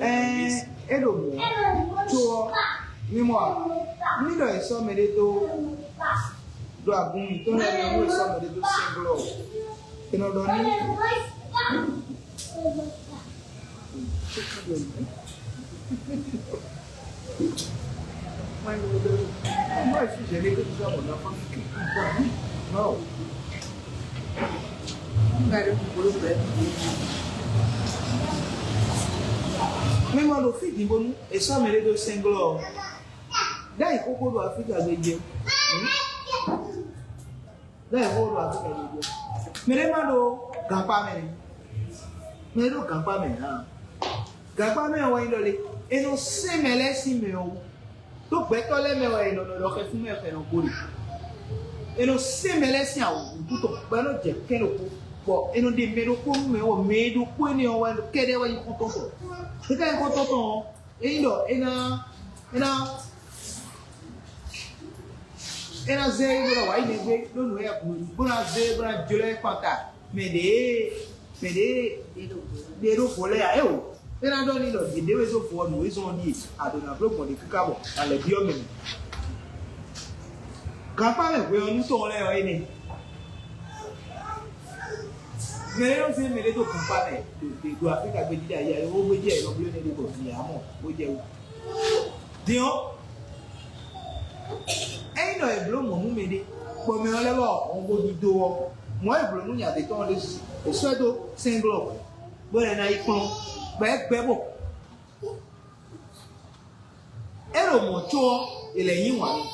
Ɛɛ, é ɖo mɔ̌, có ɔ́, mi mɔ a? Ní ɖɔ è sɔ́ mɛɖé dó ɖo agun mǐtɔn lɛ́ɛ mɛ, nú è sɔ́ mɛɖé dó sɛ́nglɔ́ ɔ́, è nɔ ɖɔ n'i. Mi mɔ ɖo fí din bónú è sɔ́ mɛɖé dó sɛ́nglɔ́ ɔ́, ɖ'ayǐ xóxó ɖo Aflíka gbé jí. Ɖ'ayǐ xóxó ɖo Aflíka gbé jí. Mɛɖé ma ɖo gankpá mɛ. Mɛɖé ɖo gankpá mɛ hǎn. Gankpá mɛ ɔ́ wɛ nyí ɖɔ lé? È nɔ sɛ́n mɛ lɛ́ɛ sín mɛ ɔ́ wú. Ɖó gbɛtɔ́ lɛ́ɛ mɛ wɛ è nɔ ɖɔ ɖɔ xɛfún mɛ xɛ nɔ gbo ɖe. È nɔ sɛ́n mɛ lɛ́ɛ sín awǔ gúdo tɔn, bɔ é nɔ jɛ kɛ́n ɖokpó, bɔ è nɔ ɖe mɛ ɖokpó nú mɛ, bɔ mɛ e ɖokpó énɛ́ ɔ́ wɛ kɛ́ɖɛ́ wɛ nyí xɔ́ntɔn tɔn. É ka nyí xɔ́ntɔn tɔn ɔ́, é nyí ɖɔ é ná é ná é ná zé bó ná wǎ yi mɛ gbé ɖó nǔ e bó ná zé bó ná jlɔ́ ɛ kpanta mɛ ɖě mɛ ɖě ɖe ɖo vo lɛ́ɛ ǎ é o. É ná ɖɔ n'i ɖɔ yěɖée wɛ dó vo ɔ́, nǔ e zɔ́n ɔ́ ɖíe, a ɖǒ ná bló gbɔn ɖě káká bɔ a lɛ̌ byɔ́ mɛ mɛ. Gankpá mɛ hwe ɔ́ nú tɔn lɛ́ɛ ɔ́ énɛ́. Mɛ e nɔ zé mɛɖé dó gankpá mɛ ɖo ɖo Aflíka gbéjí ɖo ayǐ ayǐ, ó gbéjí ayǐ nɔ bló énɛ́ ɖé bɔ vǐ ǎ mɔ bó jɛ wú. Din ɔ́, ényí ɖɔ è blǒ mɔ̌ nú mɛɖé, bɔ mɛ ɔ́ lɛ́ wá ɔ́ hɔn bó ɖidó ɔ́, mɔ̌ e è blǒ nú nya ɖě tɔn ɔ́ ɖésú, è sɔ́ ɛ dó sɛ́nglɔ́, bó lɛ́ ná yi kplɔ́n, bɔ é gbɛ́ bɔ é ɖo mɔ̌ có ɔ́, è lɛ̌ yí wǎn n'i.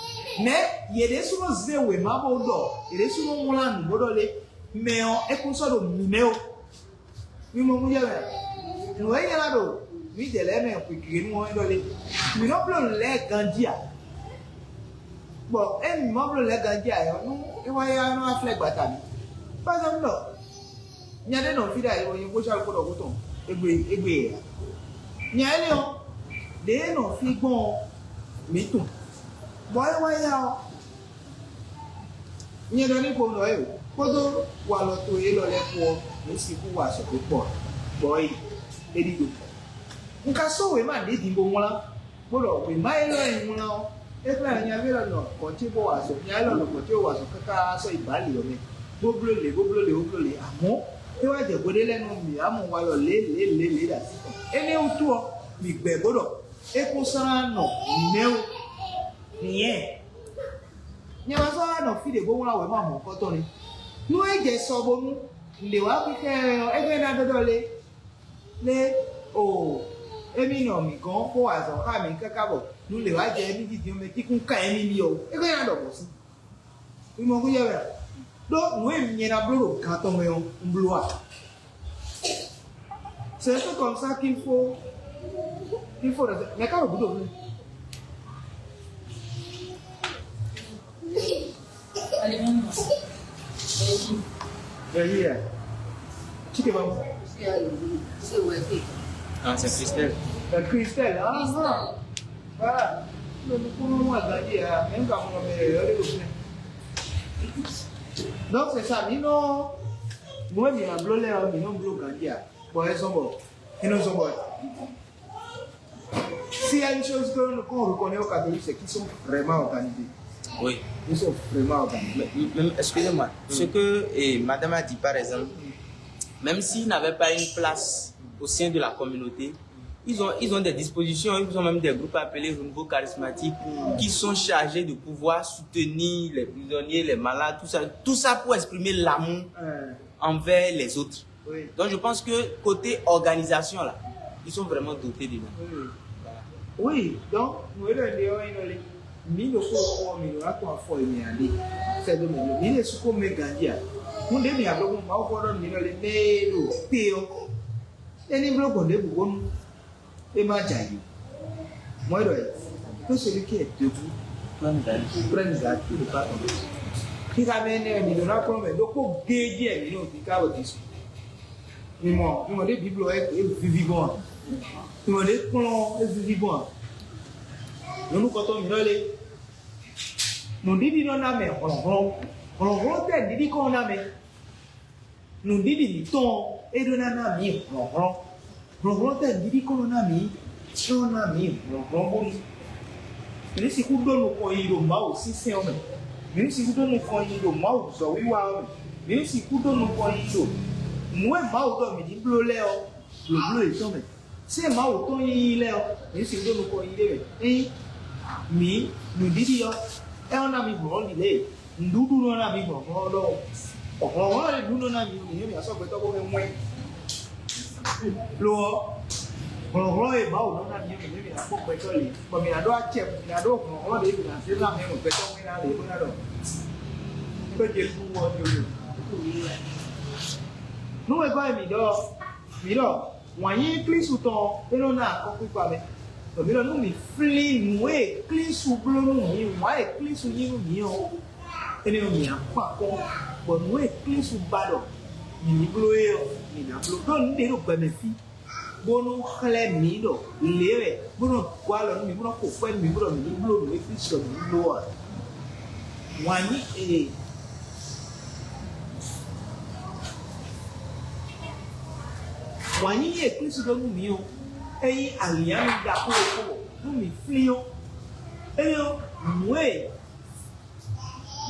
Mɛ̌ yě ɖésúnɔ zé wěma bó ɖɔ, yě ɖésúnɔ wlán nǔ bó ɖɔ lé, mɛ ɔ́, é kún sɔ́ ɖo mǐmɛ́ ó. Mi mɔ nú yɛ mɛ. Nǔ e nylá ɖo mǐdɛɛ lɛ́ɛ mɛ xwegěnu ɔ́ é ɖɔ lé. Mǐ nɔ bló nǔ lɛ́ɛ ganjí ǎ. Bɔ ényí mǐ ma bló nǔ lɛ́ɛ ganjí ǎ ɔ́, nú é wá yá nɔ wá flɛ́ gbata mǐ. Par exemple, nya ɖé nɔ fí ɖo ayǐ bɔ nyɛ gosín alukó ɖɔhun tɔn égbé égbé ǎ. Nya énɛ́ ɔ́, ɖě e nɔ fí gbɔn ɔ́, mǐ tunwun. Bɔ é wá yá ɔ́, nyɛ ɖɔ n'i kpowun ɖɔ é o, kpódó walɔ towe élɔ́ lɛ́ɛ kpó ɔ́, mǐ sixú wa azɔ̌ dó kpɔ ǎ, bɔ é yi, é ɖidó. Un ka sɔ́ wěma ɖě din bó wlán, bó ɖɔ wěma élɔ́ e un wlán ɔ́, é xlɛ́ nyaví élɔ́ nɔ gɔ̌n ce bó wa azɔ̌, nya élɔ́ nɔ gɔ̌n ce bó wa azɔ̌ káká sɔ́ yi bǎ lě ɔ́ mɛ, bó bló lě, bó bló lě, bó bló lě, amɔ̌ é wá jɛ hweɖé lɛ́ɛ nú mǐ wá mɔ walɔ lě lě lě lě ɖo así tɔn. Énɛ́ wútu ɔ́, mǐ gbɛ̌ bó ɖɔ é kún slán nɔ mǐmɛ́ ó. Nyɛ, nyɛ wá sɔ́ wá nɔ fí ɖě bó wlán wěma mɔ̌hunkɔtɔn ní. Nú é jɛ sɔ bónú nǔɖé wá xixɛ ɛ ɔ́, é gbɛ́ ná ɖɔɖɔ lé lé o, émí nɔ mǐ gɔ́n xó azɔ̌ xá mǐ káká bɔ nú lě wá jɛ émí jí din ɔ́, mɛ kíkún ká émí byɔ́ ó. É gbɛ́ ná ɖɔ mɔ̌ sí. Mi mɔ xó yɛ wɛ a? Ɖó nǔ e nyɛ ná bló ɖo gan tɔn mɛ ɔ́, un bló a? C'est un peu comme ça qu'il faut, qu'il faut rester. Mais quand le bout de vous, Verjia, tu te vas où? Ah, c'est Christelle. Euh, Christelle, ah, ah. Voilà. Le micro, moi, Verjia, même quand on me le fait. Donc, c'est ça, mais non. Moi, mi a bló lɛ ɔ, mi nɔ bló gandia. Bon, elles sont bon. Elles sont bon. S'il y a une chose que, qu'on reconnaît aux catholiques, c'est qu'ils sont vraiment organisés. Oui. Ils sont vraiment organisés. Mais, mais, excusez-moi, ce que eh, madame a dit, par exemple, même s'ils n'avaient pas une place au sein de la communauté, ils ont, ils ont des dispositions, ils ont même des groupes appelés renouveau charismatique qui sont chargés de pouvoir soutenir les prisonniers, les malades, tout ça, tout ça pour exprimer l'amour envers les autres. Oui. Donc je pense que côté organisation là, ils sont vraiment dotés dedans. Oui. Oui, donc, nous, le Léon, il est mi ɖo xó xó ɔ́, mi ɖo ná kpɔn afɔ e mi ǎ ɖe. Sɛ́ dó mɛ ɖo mi ɖe sukó mɛ ganjí ǎ. Nú ɖě mi ablɔkun Mawu xɔ ɖɔ mi ɖɔ lé mɛ e ɖo kpé ɔ́, é ní bló gbɔn ɖěbǔ bónú é má jɛ ayǐ. Mɔ̌ é ɖɔ é, que celui qui est debout prenne garde qu'il ne pas tomber. Xixa mɛ énɛ́ mi ɖo ná kplɔ́n mɛ ɖokpó géé jí ɛ mi ɖo mi ka wɛ disu. Mi mɔ mi mɔ ɖé Biblu ɔ́ é viví gbɔn a? Mi mɔ ɖé kplɔ́n é viví gbɔn a? Nyɔ̌nu kɔtɔn mǐ nɔ lé. Nǔɖiɖi nɔ ná mɛ hlɔ̌nhlɔ́n. Hlɔ̌nhlɔ́n tɛ́ nǔɖiɖi kɔn ná mɛ. Nǔɖiɖi mǐtɔn ɔ́, é ɖó ná ná mǐ hlɔ̌nhlɔ́n. Hlɔ̌nhlɔ́n tɛ́ nǔɖiɖi kɔn nɔ ná mǐ? É nɔ ná mǐ hlɔ̌nhlɔ́n bónú mǐ ní sixú ɖó nukɔn yi ɖo Mawu sín sɛ́n ɔ́ mɛ. Mǐ ní sixú ɖó nukɔn yi ɖo Mawu zɔ̌wiwa ɔ́ mɛ. Mǐ ní sixú ɖó nukɔn yi ɖo nǔ e Mawu ɖɔ mǐ ní bló lɛ́ɛ ɔ́, blǒbló yětɔn mɛ. Sɛ́n Mawu tɔn yiyi lɛ́ɛ ɔ́, mǐ sixú ɖó nukɔn yi ɖé mɛ. Ényí mǐ nǔɖiɖi ɔ́, é ɔ́ ná mi hlɔ̌n ɖi lě e nǔɖuɖu nɔ ná mi hlɔ̌nhlɔ́n ɖɔhun. Hlɔ̌nhlɔ́n e ɖu nɔ ná mi ɔ́, mǐ nyɔ́ mǐ asɔ́ gbɛtɔ́ bó hɛn wɛn. Lo ɔ́, hlɔ̌nhlɔ́n e Mawu nɔ ná mi ɔ́, mǐ nyɔ́ mǐ ná kpɔ́n gbɛtɔ́ lě, bɔ mǐ ná ɖó acɛ, mǐ ná ɖó hlɔ̌nhlɔ́n ɖě mǐ ná zé ná hɛn gbɛtɔ́ wɛn ná lě bó ná ɖɔ xwé Jezu wɔ ɔ́, nú wegɔ́ e mǐ ɖɔ ɔ́, mǐ ɖɔ wǎn yíyí Klísu tɔn ɔ́, é nɔ ná akɔ́kpíkpa mɛ. Bɔ mǐ ɖɔ nú mǐ flín nǔ e Klísu bló nú mǐ, wǎn e Klísu yí nú mǐ ɔ́, énɛ́ ɔ́, mǐ ná kpɔ́n akɔ́, bɔ nǔ e Klísu ba ɖɔ mǐ ní bló é ɔ́, mǐ ná bló. Ɖó nǔɖé ɖo gbɛ mɛ fí, bó nɔ́ xlɛ́ mǐ ɖɔ lě wɛ, bó nɔ́ gɔ́ alɔ nú mǐ, bó nɔ́ xo kwɛ́ nú mǐ, bó ɖɔ mǐ ní bló nǔ e Klísu ɖɔ mǐ ní bló ɔ́ ǎ. Wǎn yí ee wǎn yíyí e Klísu ɖó nú mǐ ɔ́, É nyí alǐnnyánú ɖaxó ɖokpó nú mǐ flín ɔ́, é nyɔ́ nǔ e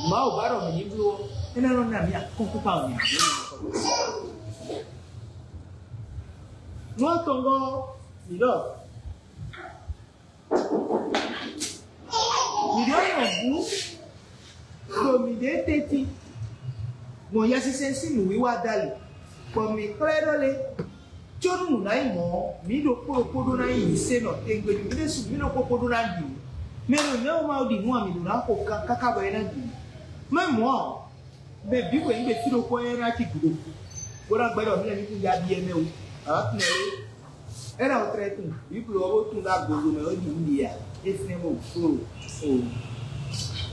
Mawu ba ɖɔ mǐ ní bló ɔ́, é ná nɔ ná mǐ akɔ́nkúkpa mǐ. Nú atɔngɔ́ ɔ́, mǐ ɖɔ mǐ ɖɔ nɔ bú ɖo mǐɖée tɛ́ntin gbɔn Yɛsinsɛn sín nǔwiwa dali, bɔ mǐ kplá ɛ ɖɔ lé, có nú nǔ ná nyí mɔ̌ ɔ́, mǐ ɖokpó ɖokpó ɖó ná nyí nǔsenɔ tɛngbɛ́, mǐ ɖésú mǐ ɖokpó ɖokpó ɖó ná ɖi nǔ. Mɛ e ɖo nyɔ̌nu Mawu ɖi nǔ ǎ, mǐ ɖó ná xo kan káká bɔ é ná ɖi nǔ. Mɛ mɔ̌ ǎ, mɛ bǐ ko nyí gbe fí ɖokpó ɔ́, é ná cí gǔdo, bó ná gbɛ́ ɖɔ mǐ lɛ́ ní kún ya ɖiɛ mɛ wú. Ǎ, tún ɛ é. É ná wɛ tlɛ tunwun Biblu ɔ́ bó tunwun ɖó agbodó mɛ wɛ ɖi nǔ ɖe ǎ. É fínɛ́ bó kpló o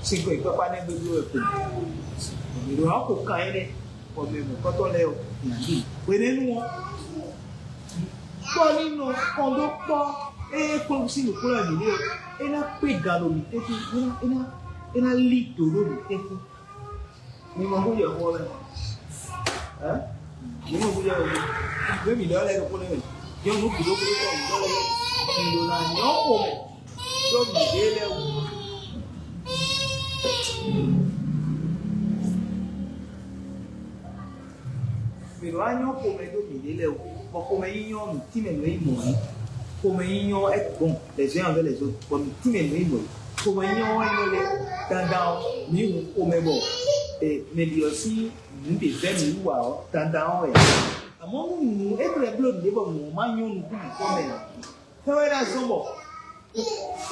sinkɔn e kpákpá nɛ́ gbégbé wɛ kpo. Mǐ ɖo ná xo kan énɛ́ bɔ mɛ mɔ̌kɔ́tɔ́ lɛ́ɛ ɔ́, mǐ ná ɖi. Hwenɛ́nu ɔ́, kpɔ́ ní nɔ kɔn dó kpɔ́ ée kplɔ́n sín nǔkplɔ́n wɛ mǐ ɖe ɔ́, é ná kpé gan ɖo mǐ tɛ́ntin, é ná é ná é ná lí dǒ ɖo mǐ tɛ́ntin. Mi mɔ xó jɛ xó ɔ́ mɛ. Hɛn? Mi mɔ xó jɛ xó mɛ. Gbé mi lɛ lɛ ɖokpó nɛ mɛ. Jɛ nu gǔdo gúdo tɔ mi lɛ lɛ. Mi ɖo na nyɔ xo mɛ. Ɖó mi ɖe lɛ wú. Mi ɖo anyɔ xomɛ ɖó mi ɖe lɛ wú. Bɔ xomɛ nyínyɔ nǔ tínmɛ nǔ e nyí mɔ̌ é. Xomɛ nyínyɔ ɔ́, é gbɔn lɛ̌zɔ́ yǎn vɛ lɛ̌zɔ́, bɔ nǔ tínmɛ nǔ e nyí mɔ̌ é. Xomɛ nyínyɔ ɔ́ wɛ nyɔ́ lé dandan ɔ́, mǐ hu xomɛ bɔ mɛ ɖi ɔ́ sín nǔ ɖě vɛ́ mǐ wú ǎ ɔ́, dandan ɔ́ wɛ. Amɔ̌ nú nǔ é tlɛ bló nǔɖé bɔ nǔ ɔ́ má nyɔ́ nukún mǐtɔn mɛ ǎ, é wɛ ná zɔ́n bɔ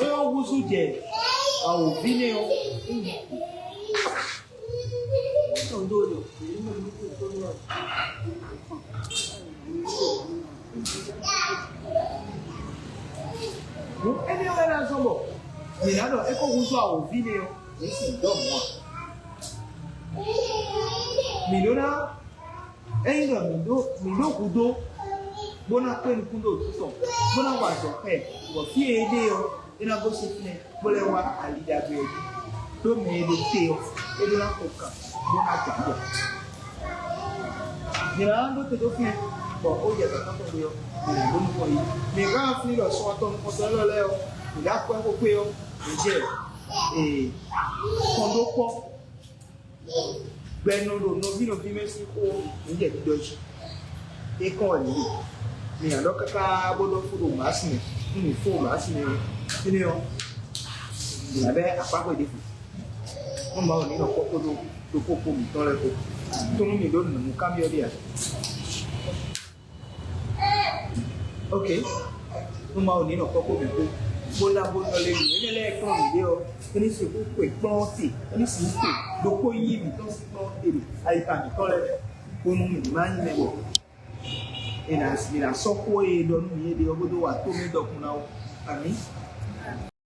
é ɔ́ húzú jɛ awǒvi nɛ́ ɔ́. Nǔ énɛ́ wɛ ná zɔ́n bɔ mǐ ná ɖɔ é ko húzú awǒvi nɛ́ ɔ́, mǐ sì dɔ́ mɔ̌ ǎ. Mǐ ɖó ná Ényí ɖɔ mǐ ɖó mǐ ɖó hudó, bó ná kpé nukún ɖo nǔ tɔn, bó ná wa azɔ̌ xá ɛ, bɔ fí e é ɖe ɔ́, é ná gosín fínɛ́, bó lɛ́ wá ali ɖagbe ɔ́ jí. Ɖó mɛ e ɖo te ɔ́, é ɖó ná xo kan, bó ná gbǎ jɔ. Mǐ ná ɖó te dó fínɛ́, bɔ ó jɛ azɔ̌ tɔn xwé ɔ́, mǐ ná ɖó nukɔn yí. Mǐ ká flín ɖɔ sɔ́ tɔn nukɔntɔn élɔ́ lɛ́ɛ ɔ́, mǐ ná kpɛ́ xó kpé ɔ́, mǐ jɛ ee kɔn ɖó kpɔ́. Gbɛnɔ ɖo nɔví nɔví mɛ sín xó nǔjɛɖiɖɔ jí. É kɔn wɛ mǐ ɖe. Mǐ ná ɖɔ káká bó ɖɔ fó ɖo mǎsi mɛ. Nú mǐ fó ɖo mǎsi mɛ ɔ́, énɛ́ ɔ́, mǐ ná bɛ́ akpá xwe ɖěvo. Nú Mawu ní nɔ kpɔ́ kpódó ɖokpókpó mǐtɔn lɛ́ɛ kpó. Tónú mǐ ɖó nǔkanbyɔ́ ɖe ǎ. Ok. Nú Mawu ní nɔ kɔ́ kpó mǐ kpó, bó ná bó nɔ lé mǐ. Énɛ́ lɛ́ɛ kplɔ́n mǐ ɖe ɔ́, é ní sixú xwe kplɔ́n te, é ní sixú xwe ɖokpó yí mǐtɔn sín kplɔ́n te ɖo ayixa mǐtɔn lɛ́ɛ mɛ, bónú mǐ ní má nyí mɛ bɔ è nǎ è nǎ sɔ́ xó e è ɖɔ nú mǐ é ɖe ɔ́ bó dó wa tó mɛ dɔkun ná ó. Amǐ.